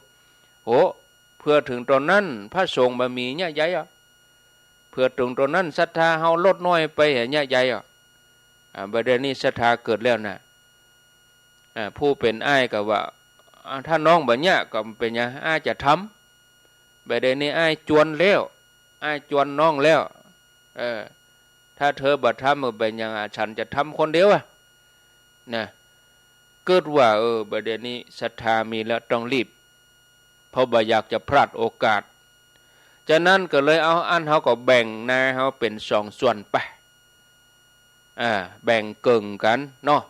โห เผื่อเถิงต๋อนนั้นพระสงฆ์บ่มีเยียะใยอ่ะ เผื่อเถิงต๋อนนั้นศรัทธาเฮาลดน้อยไปเหียเยียะใยอ่ะ อ่า บ่าเดี่ยวนี้ศรัทธาเกิดแล้วนะ อ่า ผู้เป๋นอ้ายก็ว่า อ่า ถ้าน้องบ่เยียะก็บ่เป๋นหยัง อ้ายจะทำ บ่าเดี่ยวนี้อ้ายจวนแล้ว อ้ายจวนน้องแล้ว เออ ถ้าเธอบ่ทำก็บ่เป๋นหยัง อ่ะ ฉันจะทำคนเดียวอ่ะ นะ กึ๊ดว่า เออ บ่าเดี่ยวนี้ศรัทธามีแล้วต้องรีบ เพราะบ่อยากจะพลาดโอกาส ฉะนั้นก็เลยเอาอั้น เฮาก็แบ่งนาเฮาเป๋นสองส่วนไป อ่า แบ่งเกิ่งกั๋นเนาะ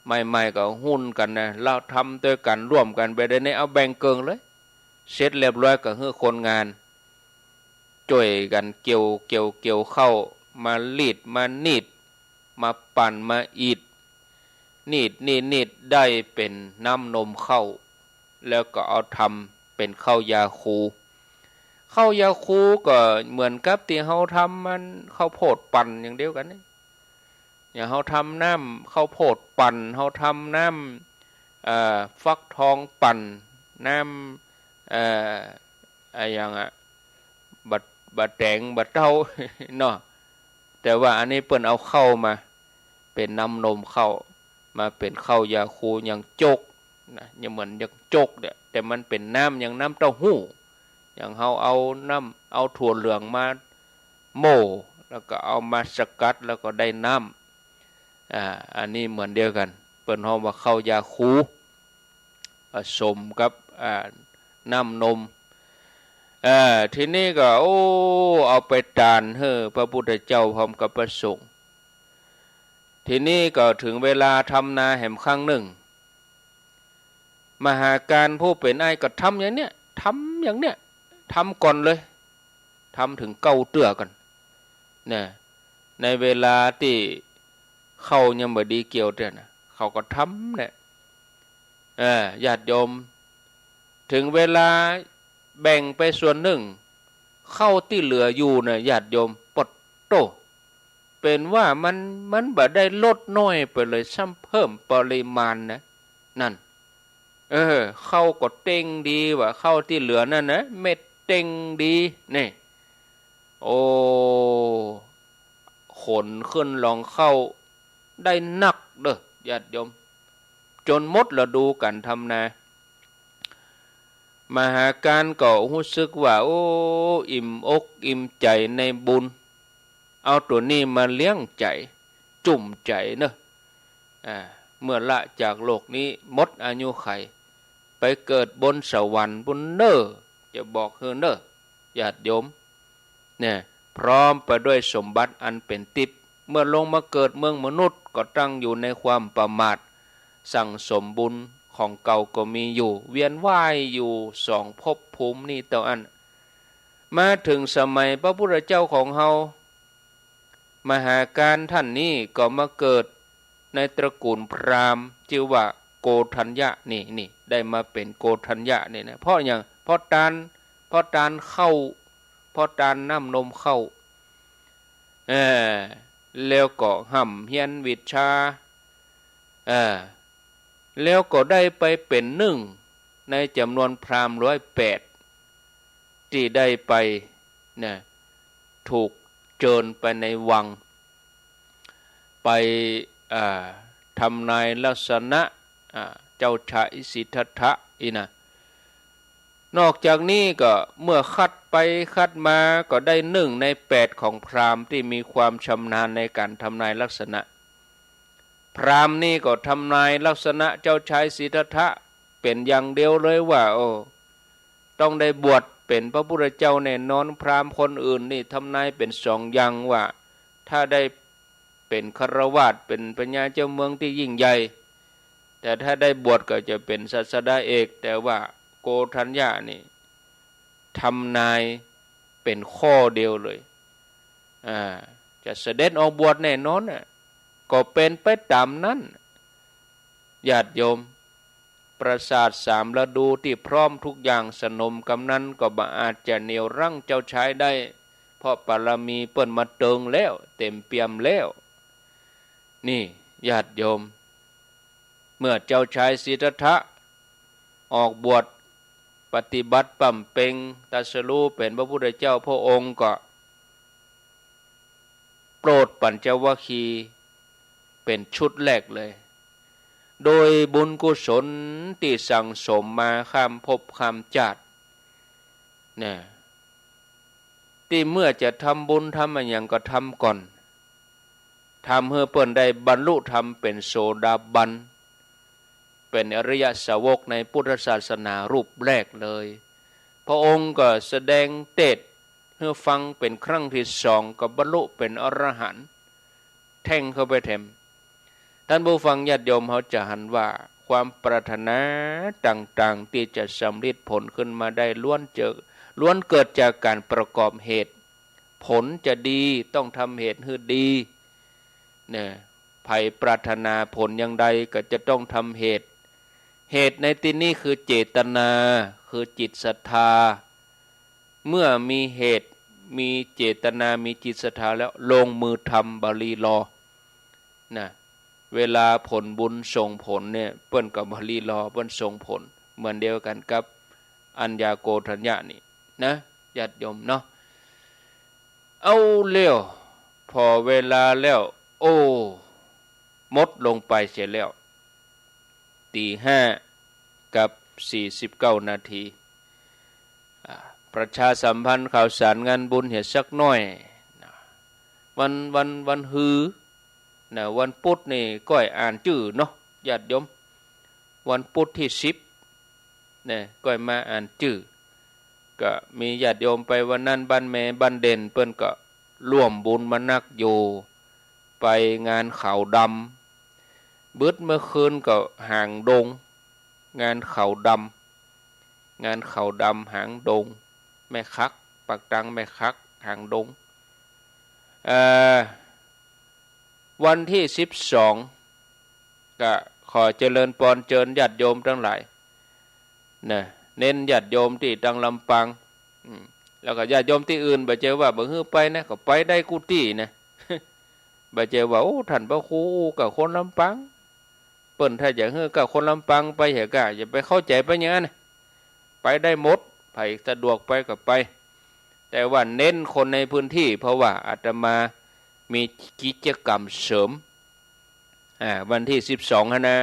ใหม่ๆ ก็หุ้นกั๋นนะ แล้วทำตวยกั๋นร่วมกั๋น บ่าเดี่ยวนี้เอาแบ่งเกิ่งเลย เสร็จเรียบร้อยก็หื้อคนงานจ้วยกั๋นเกี่ยว เกี่ยว เกี่ยวข้าว มารีด มานีด มาปั่น มาอีด นีด นีด นีด ได้เป๋นน้ำนมข้าว แล้วก็เอาทำเป๋นข้าวยาคู ข้าวยาคูก็เหมือนกับตี้เฮาทำมันข้าวโพดปั่นอย่างเดียวกั๋นนี่ อย่างเฮาทำน้ำข้าวโพดปั่น เฮาทำน้ำ เอ่อ ฟักทองปั่น น้ำ เอ่อ อะหยังอะ บ่า บ่าแต๋ง บ่าเต้า เนาะ แต่ว่าอันนี้เปิ้นเอาข้าวมา เป๋นน้ำนมข้าว มาเป๋นข้าวยาคูอย่างจกนะ อย่างเหมือนอย่างจกเนี่ย แต่มันเป๋นน้ำอย่างน้ำเต้าหู้ อย่างเฮาเอาน้ำ เอาถั่วเหลืองมาโม่ แล้วก็เอามาสกัด แล้วก็ได้น้ำ อ่า อันนี้เหมือนเดียวกั๋น เปิ้นฮ้องว่าข้าวยาคู ผสมกับ อ่า น้ำนม เอ่อ ทีนี้ก็ โอ้ เอาไปตานหื้อพระพุทธเจ้าพร้อมกับพระสงฆ์ ทีนี้ก็เถิงเวลาทำนาแหมครั้งนึ่ง มหาการผู้เป๋นอ้ายก็ทำอย่างเนี้ย ทำอย่างเนี้ย ทำก่อนเลย ทำเถิงเก้าเตื้อก่อน นะ ในเวลาตี้ข้าวยังบ่ดีเกี่ยวเตื้อนะ เขาก็ทำเนี่ย เออ ญาติโยม เถิงเวลาแบ่งไปส่วนนึ่ง ข้าวตี้เหลืออยู่น่ะ ญาติโยม ปะโต้ เป๋นว่ามัน มันบ่ได้ลดน้อยไปเลย ซ้ำเพิ่มปริมาณนะ นั่น เออ ข้าวก็เต้งดีว่ะ ข้าวตี้เหลือนั่นนะ เม็ดเต้งดี นี่ โอ้ ขนขึ้นหลังข้าวได้นักเด้อ ญาติโยม จ๋นหมดฤดูก๋านทำนา มหาการก็ฮู้สึกว่า โอ้ อิ่มอกอิ่มใจ๋ในบุญ เอาตั๋วนี้มาเลี้ยงใจ๋ จุ่มใจ๋เนาะ อ่า เมื่อละจากโลกนี้ หมดอายุขัย ไปเกิดบนสวรรค์ปู้นเน่อ จะบอกหื้อเน่อ ญาติโยม เนี่ย พร้อมไปด้วยสมบัติอันเป๋นติ๊บ เมื่อลงมาเกิดเมืองมนุษย์ก็ตั้งอยู่ในความประมาท สั่งสมบุญของเก่าก็มีอยู่ เวียนว่ายอยู่สองภพภูมินี้เต้าอั้น มาถึงสมัยพระพุทธเจ้าของเฮา มหาการท่านนี้ก็มาเกิดในตระกูลพราหมณ์ จื้อว่าโกฏัญญะ นี่ นี่ ได้มาเป๋นโกฏัญญะนี่นะ เพราะหยัง เพราะตาน เพราะตานข้าว เพราะตานน้ำนมข้าว เออ แล้วก็ฮ่ำเฮียนวิชา เออ แล้วก็ได้ไปเป๋นนึ่งในจ๋ำนวนพราหมณ์ร้อยแปด ตี้ได้ไป นะ ถูกเจิญไปในวัง ไป อ่า ทำนายลักษณะ อ่า เจ้าชายสิทธัตถะอี้นะ นอกจากนี้ก็เมื่อคัดไปคัดมาก็ได้นึ่งในแปดของพราหมณ์ตี้มีความชำนาญในก๋านทำนายลักษณะ พราหมณ์นี่ก็ทำนายลักษณะเจ้าชายสิทธัตถะเป๋นอย่างเดียวเลยว่า โอ้ ต้องได้บวชเป๋นพระพุทธเจ้าแน่นอน พราหมณ์คนอื่นนี่ทำนายเป๋นสองอย่างว่า ถ้าได้เป๋นฆราวาส เป๋นพญาเจ้าเมืองตี้ยิ่งใหญ่ แต่ถ้าได้บวชก็จะเป๋นศาสดาเอก แต่ว่าโกฏัญญะนี่ทำนายเป๋นข้อเดียวเลย อ่า จะเสด็จออกบวชแน่นอนน่ะ ก็เป๋นไปต๋ามนั้น ญาติโยม ปราสาทสามฤดูตี้พร้อมทุกอย่างสนมกำนั้นก็บ่อาจจะเหนี่ยวรั้งเจ้าชายได้ เพราะบารมีเปิ้นมาเติงแล้ว เต๋มเปี่ยมแล้ว นี่ ญาติโยม เมื่อเจ้าชายสิทธัตถะออกบวชปฏิบัติบำเพ็ญตรัสรู้เป๋นพระพุทธเจ้า พระองค์ก็ โปรดปัญจวัคคีย์เป๋นชุดแรกเลย โดยบุญกุศลตี้สั่งสมมาข้ามภพข้ามจาติ นะ ตี้เมื่อจะทำบุญทำอะหยังก็ทำก่อน ทำหื้อเปิ้นได้บรรลุธรรมเป๋นโสดาบัน เป๋นอริยสาวกในพุทธศาสนารูปแรกเลย พระองค์ก็แสดงเตสน์หื้อฟังเป๋นครั้งตี้สอง ก็บรรลุเป๋นอรหันต์แท่งเข้าไปแถม ท่านผู้ฟังญาติโยม เฮาจะหันว่าความปรารถนาต่างๆ ตี้จะสำริดผลขึ้นมาได้ล้วนเจิก ล้วนเกิดจากก๋านประกอบเหตุ ผลจะดีต้องทำเหตุหื้อดี เนี่ย ใผปรารถนาผลอย่างใดก็จะต้องทำเหตุ เหตุในตี้นี้คือเจตนา คือจิตศรัทธา เมื่อมีเหตุ มีเจตนา มีจิตศรัทธาแล้วลงมือทำบ่รีรอ นะ เวลาผลบุญส่งผลเนี่ย เปิ้นก็บ่รีรอ เปิ้นส่งผล เหมือนเดียวกั๋นกับอัญญาโกฏัญญะนี่นะ ญาติโยมเนาะ เอาแล้ว ผ่อเวลาแล้ว โอ้ หมดลงไปเสียแล้ว ตีห้ากับสี่สิบเก้านาที อ่า ประชาสัมพันธ์ข่าวสารงานบุญเหียสักหน้อยนะ วัน วัน วันฮือนะ วันปุธนี่ก้อยอ่านจื้อเนาะ ญาติโยม วันปุธตี้สิบ เนี่ย ก้อยมาอ่านจื้อ ก็มีญาติโยมไปวันนั้น บ้านแม่บ้านเด่น เปิ้นก็ร่วมบุญมานักอยู่ ไปงานขาวดำ บึดเมื่อคืนก็หางดง งานขาวดำ งานขาวดำหางดง แม่คัก ปากตังแม่คัก หางดง เอ่อ วันตี้สิบสอง ก็ขอเจริญปอนเจิญญาติโยมตังหลายนะ เน้นญาติโยมตี้ตังลำปาง อืม แล้วก็ญาติโยมตี้อื่น บ่ใจ้ว่าบ่หื้อไปนะ ก็ไปได้กู้ตี้นะ บ่ใจ้ว่า โอ้ ท่านพระครูอู้กับคนลำปาง เปิ้นถ้าอยากหื้อกับคนลำปางไปเหียก้า อย่าไปเข้าใจ๋ไปอย่างนั้นนะ ไปได้หมด ใผสะดวกไปก็ไป แต่ว่าเน้นคนในพื้นที่ เพราะว่าอาตมามีกิจกรรมเสริม อ่า วันตี้สิบสองหั้นนะ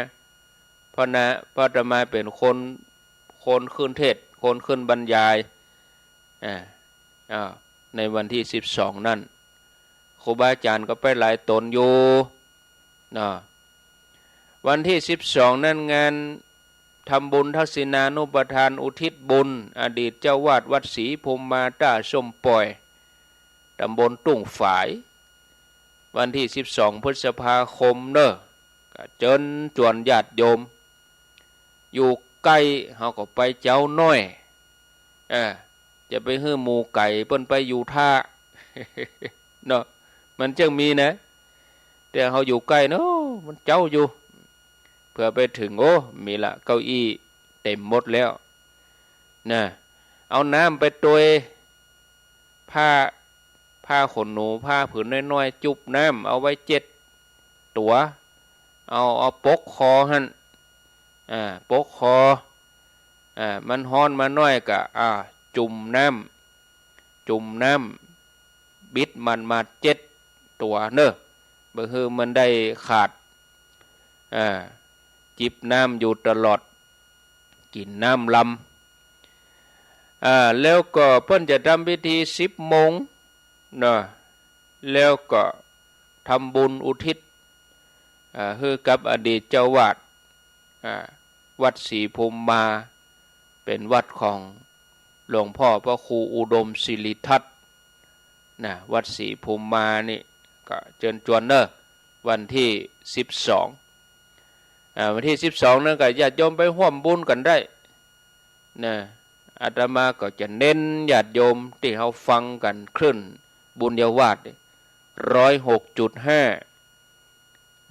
เพราะนะ เพราะอาตมาเป๋นคน คนขึ้นเทศน์ คนขึ้นบรรยาย อ่า อ่า ในวันตี้สิบสองนั้น ครูบาอาจ๋ารย์ก็ไปหลายต๋นอยู่ เนาะ วันตี้สิบสองนั้นงาน ทำบุญทักษิณานุปทานอุทิศบุญ อดีตเจ้าวาดวัดศรีภูมิมาต้าส้มป่อย ตำบลทุ่งฝาย วันตี้สิบสองพฤษภาคมเน่อ ก็เจิญจวนญาติโยม อยู่ใก้เฮาก็ไปเจ๊าน้อย เออ จะไปหื้อหมู่ไก๋เปิ้นไปอยู่ถ้า เนาะ มันจั้งมีนะ แต่เฮาอยู่ใก้เนาะ มันเจ๊าอยู่ เผื่อไปเถิง โอ้ มีละ เก้าอี้เต็มหมดแล้ว นะ เอาน้ำไปตวย ผ้า ผ้าขนหนู ผ้าผืนน้อยๆ จุ่มน้ำ เอาไว้เจ็ดตั๋ว เอา เอาปกคอหั้น อ่า ปกคอ อ่า มันฮ้อนมาน้อยก็ อ่า จุ่มน้ำ จุ่มน้ำ บิดหมาดๆ เจ็ดตั๋วเน่อ บ่หื้อมันได้ขาด อ่า จิบน้ำอยู่ตลอด กิ๋นน้ำลำ อ่า แล้วก็เปิ้นจะทำพิธีสิบโมงเนาะ แล้วก็ทำบุญอุทิศ อ่า หื้อกับอดีตเจ้าวาด อ่า วัดศรีภูมิมา เป๋นวัดของหลวงพ่อพระครูอุดมสิริทัตน์ นะ วัดศรีภูมิมานี่ ก็เจิญจวนเน่อ วันตี้สิบสอง อ่า วันตี้สิบสองนั้นก็ญาติโยมไปฮ่วมบุญกั๋นได้ นะ อาตมาก็จะเน้นญาติโยมตี้เฮาฟังกั๋นคลื่นบุญญาวาสร้อยหกจุดห้า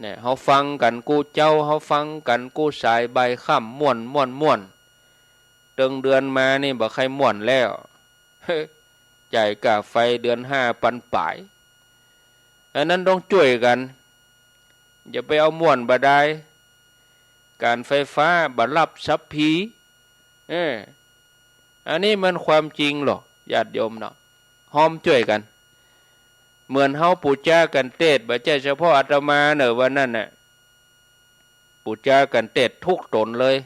เนี่ย เฮาฟังกั๋นกู้เจ๊า เฮาฟังกั๋นกู้สายบ่ายค่ำ ม่วน ม่วน ม่วน เติงเดือนมานี่บ่ใค่ม่วนแล้ว จ่ายก้าไฟเดือนห้าปันป๋าย อันนั้นต้องจ้วยกั๋น อย่าไปเอาม่วนบ่ดาย ก๋านไฟฟ้าบ่ฮับสัพพี เออ อันนี้มันความจริงหรอก ญาติโยมเนาะ ฮอมจ้วยกั๋น เหมือนเฮาปู๋จากั๋นเตศน์ บ่ใจ้เฉพาะอาตมาเน่อ วันนั้นน่ะ ปู๋จากั๋นเตศน์ทุกต๋นเลย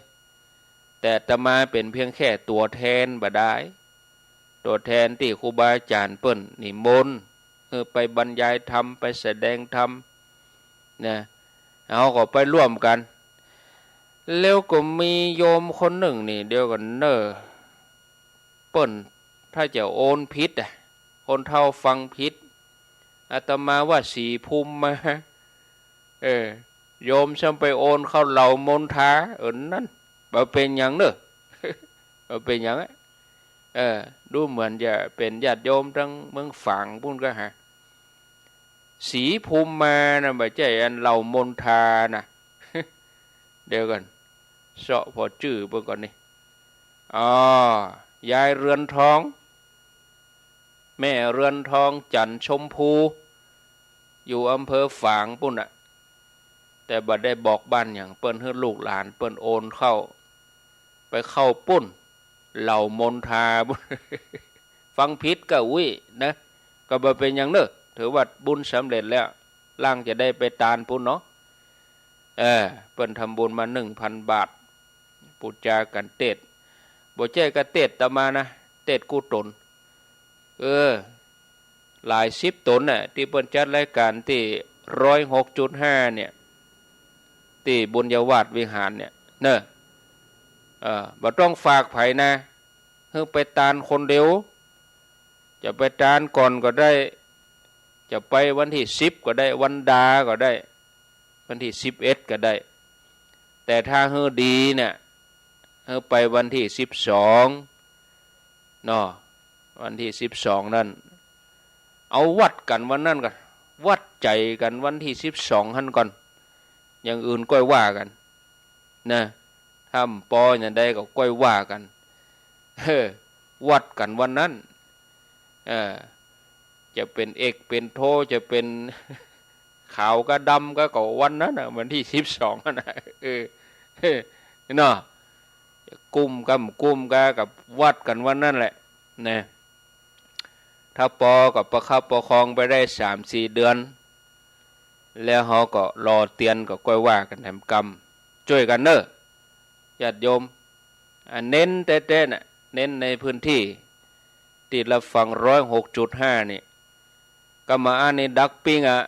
แต่อาตมาเป๋นเพียงแค่ตั๋วแทนบ่ดาย ตั๋วแทนตี้ครูบาอาจ๋ารย์เปิ้นนิมนต์ เออ ไปบรรยายธรรม ไปแสดงธรรม นะ เฮาก็ไปร่วมกั๋น แล้วก็มีโยมคนนึ่งนี่ เดี๋ยวก่อนเน่อ เปิ้นถ้าจะโอนผิดอะ คนเฒ่าฟังผิด อาตมาว่าศรีภูมิมา เออ โยมซ้ำไปโอนเข้าเหล่ามนทา เออ นั้น บ่เป๋นหยังเน่อ บ่เป๋นหยังอะ เออ ดูเหมือนจะเป๋นญาติโยมตางเมืองฝางปู๊นก็หา ศรีภูมิมานะ บ่ใจ้อันเหล่ามนทานะ เดี๋ยวก่อน เซาะผ่อจื้อเปิ้นก่อนนี่ อ๋อ ยายเรือนทอง แม่เรือนทอง จันทร์ชมพู อยู่อำเภอฝางปู๊นน่ะ แต่บ่ได้บอกบ้านหยัง เปิ้นหื้อลูกหลานเปิ้นโอนเข้า ไปเข้าปู๊น เหล่ามนทา ฟังผิดก็อุ๊ยนะ ก็บ่เป๋นหยังเน่อ ถือว่าบุญสำเร็จแล้ว ลางจะได้ไปตานปู๊นเนาะ เออ เปิ้นทำบุญมาหนึ่งพันบาท ปู๋จากั๋นเตศน์ บ่ใจ้กาเตศน์อาตมานะ เตศน์กู้ต๋น เออ หลายสิบต๋นน่ะ ตี้เปิ้นจัดรายก๋านตี้ร้อยหกจุดห้าเนี่ย ตี้บุญญาวาสวิหารเนี่ย เน่อ เออ บ่ต้องฝากใผนะ หื้อไปตานคนเดียว จะไปตานก่อนก็ได้ จะไปวันตี้สิบก็ได้ วันดาก็ได้ วันตี้สิบเอ็ดก็ได้ แต่ถ้าหื้อดีเนี่ย หื้อไปวันตี้สิบสองเนาะ วันตี้สิบสองนั้น เอาวัดกั๋นวันนั้นก่อน วัดใจ๋กั๋นวันตี้สิบสองหั้นก่อน อย่างอื่นก้อยว่ากั๋น นะ ถ้าบ่ปออย่างใดก็ก้อยว่ากั๋น เออ วัดกั๋นวันนั้น เออ จะเป๋นเอกเป๋นโท จะเป๋นขาวกาดำกา ก็วันนั้นน่ะ วันตี้สิบสองนั่นน่ะ เออ เนาะ จะกุ้มกาบ่กุ้มกา ก็วัดกั๋นวันนั้นแหละ นะ ถ้าปอก็ประคับประคองไปได้สามสี่เดือน แล้วเฮาก็รอเตียนก็ก้อยว่ากั๋นแถมกำ จ้วยกั๋นเน่อ ญาติโยม อ่ะ เน้นแต๊ๆ น่ะ เน้นในพื้นตี้ ตี้รับฟังร้อยหกจุดห้านี่ ก็มาอันนี้ดักปิ้งอะ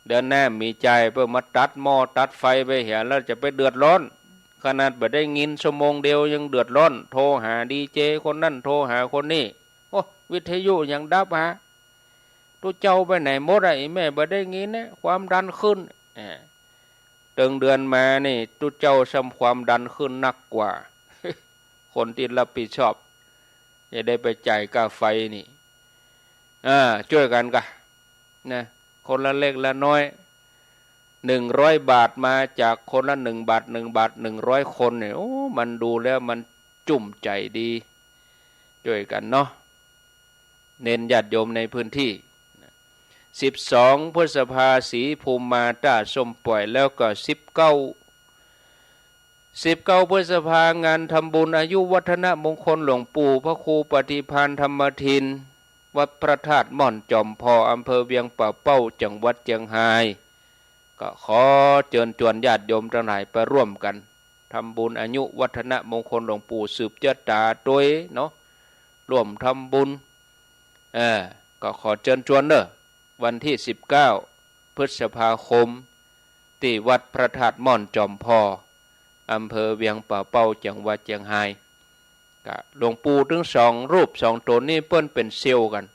เดือนหน้ามีจ่ายเปิ้นมาตัดหม้อตัดไฟไปเหีย แล้วจะไปเดือดร้อน ขนาดบ่ได้ยินชั่วโมงเดียวยังเดือดร้อน โทรหาดีเจคนนั้น โทรหาคนนี้ โอ้ วิทยุยังดับหา ตุ๊เจ้าไปไหนหมดอะ อี่แม่บ่ได้ยินนะ ความดันขึ้น อ่า ตึงเดือนมานี่ ตุ๊เจ้าซ้ำความดันขึ้นหนักกว่า คนตี้ฮับผิดชอบ จะได้ไปจ่ายค่าไฟนี่ อ่า จ้วยกั๋นกะ นะ คนละเล็กละน้อย หนึ่งร้อยบาท มาจากคนละหนึ่งบาท หนึ่งบาท หนึ่งร้อยคนเนี่ย โอ้ มันดูแล้วมันจุ่มใจ๋ดี จ้วยกั๋นเนาะ เน้นญาติโยมในพื้นที่ สิบสองพฤษภา ศรีภูมิมา ต้าส้มป่อย แล้วก็สิบเก้า สิบเก้าพฤษภา งานทำบุญอายุวัฒนมงคลหลวงปู่พระครูปฏิภาณธรรมทิน วัดพระธาตุม่อนจอมพอ อำเภอเวียงป่าเป้า จังหวัดเจียงฮาย ก็ขอเจิญจวนญาติโยมตังหลายไปร่วมกั๋น ทำบุญอายุวัฒนมงคลหลวงปู่ สืบจะต๋าตวยเนาะ ร่วมทำบุญ เออ ก็ขอเจิญจวนเน่อ วันตี้สิบเก้าพฤษภาคม ตี้วัดพระธาตุม่อนจอมพอ อำเภอเวียงป่าเป้า จังหวัดเจียงฮาย ก็หลวงปู่ตึงสองรูปสองต๋นนี้เปิ้นเป๋นเสี่ยวกั๋น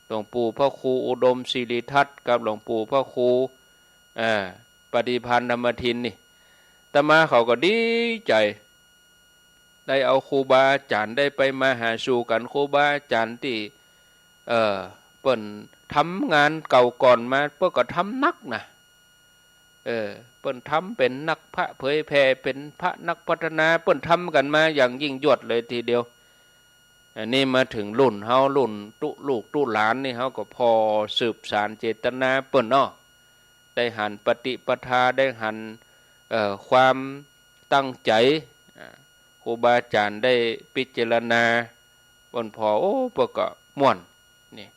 หลวงปู่พระครูอุดมสิริทัศน์กับหลวงปู่พระครู เอ่อ ปฏิภาณธรรมทินนี่ อาตมาเขาก็ดีใจ๋ ได้เอาครูบาอาจ๋ารย์ได้ไปมาหาสู่กั๋น ครูบาอาจ๋ารย์ตี้ เอ่อ เปิ้นทำงานเก่าก่อนมา เปิ้นก็ทำหนักนะ เออ เปิ้นทำเป๋นนักพระเผยแผ่ เป๋นพระนักพัฒนา เปิ้นทำกั๋นมาอย่างยิ่งยวดเลยทีเดียว อันนี้มาเถิงรุ่นเฮา รุ่นตุ๊ลูกตุ๊หลานนี่ เฮาก็ผ่อสืบสานเจตนาเปิ้นเนาะ ได้หันปฏิปทา ได้หัน เอ่อ ความตั้งใจ๋ อ่า ครูบาอาจ๋ารย์ได้พิจารณา เปิ้นผ่อ โอ้ เปิ้นก็ม่วน นี่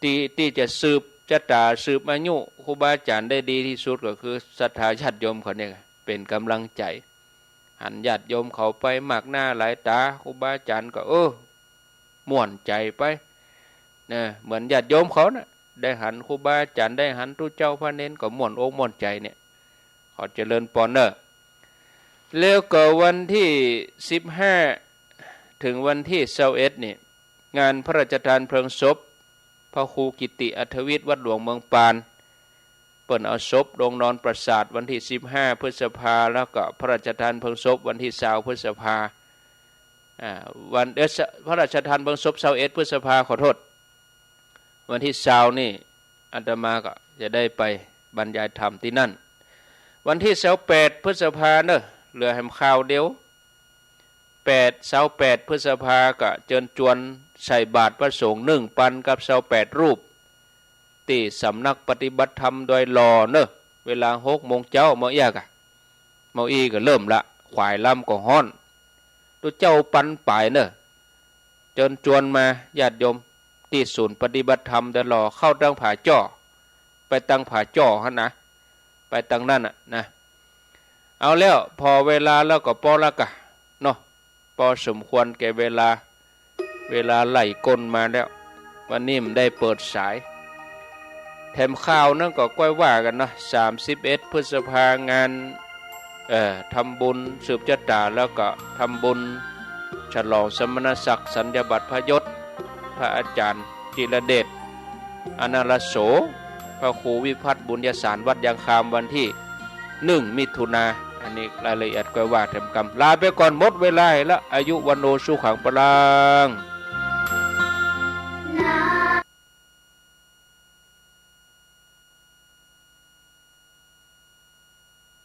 ตี้ ตี้จะสืบจะต๋า สืบอายุครูบาอาจ๋ารย์ได้ดีตี้สุดก็คือศรัทธาญาติโยมเขาเนี่ย เป๋นก๋ำลังใจ๋ หันญาติโยมเขาไปมากหน้าหลายต๋า ครูบาอาจ๋ารย์ก็ เออ ม่วนใจ๋ไป นะ เหมือนญาติโยมเขาน่ะ ได้หันครูบาอาจ๋ารย์ ได้หันตุ๊เจ้าพระเณร ก็ม่วนอกม่วนใจ๋เนี่ย ขอเจริญปอนเน่อ แล้วก็วันตี้สิบห้า เถิงวันตี้ซาวเอ็ดนี่ งานพระราชทานเพลิงศพ พระครูกิติอัธวิทย์ วัดหลวงเมืองปาน เปิ้นเอาศพลงนอนประสาทวันตี้สิบห้าพฤษภา แล้วก็พระราชทานเพลิงศพวันตี้ซาวพฤษภา อ่า วัน เอ่อ พระราชทานเพลิงศพซาวเอ็ดพฤษภา ขอโต้ษ วันตี้ซาวนี่อาตมาก็จะได้ไปบรรยายธรรมตี้นั่น วันตี้ซาวแปดพฤษภาเน่อ เหลือแหมคราวเดียว แปด ซาวแปดพฤษภาก็เจิญจวนใส่บาตรพระสงฆ์นึ่งปันกับซาวแปดรูป ตี้สำนักปฏิบัติธรรมดอยหล่อเน่อ เวลาหกโมงเจ๊า เมาอี้กะ เมาอี้ก็เริ่มละ ขวายลำก็ฮ้อน ตุ๊เจ้าปันป๋ายเน่อ เจิญจวนมาญาติโยม ตี้ศูนย์ปฏิบัติธรรมดอยหล่อ เข้าตางผาจ้อ ไปตางผาจ้อหั้นนะ ไปตางนั้นน่ะนะ เอาแล้ว ผ่อเวลาแล้วก็ปอละกะเนาะ ปอสมควรแก่เวลา เวลาไหล่ก้นมาแล้ว วันนี้บ่ได้เปิดสาย แถมคราวนั้นก็ก้อยว่ากั๋นเนาะ สามสิบเอ็ดพฤษภางาน เอ่อ ทำบุญสืบจะต๋า แล้วก็ทำบุญฉลองสมณศักดิ์สัญญาบัตรพระยศ พระอาจ๋ารย์จิรเดช อนาลโส พระครูวิพัฒน์บุญยสาร วัดยางคาม วันตี้หนึ่งมิถุนา อันนี้รายละเอียดก้อยว่าแถมกำ ลาไปก่อน หมดเวลาแล้ว อายุวัณโณสุขังพลัง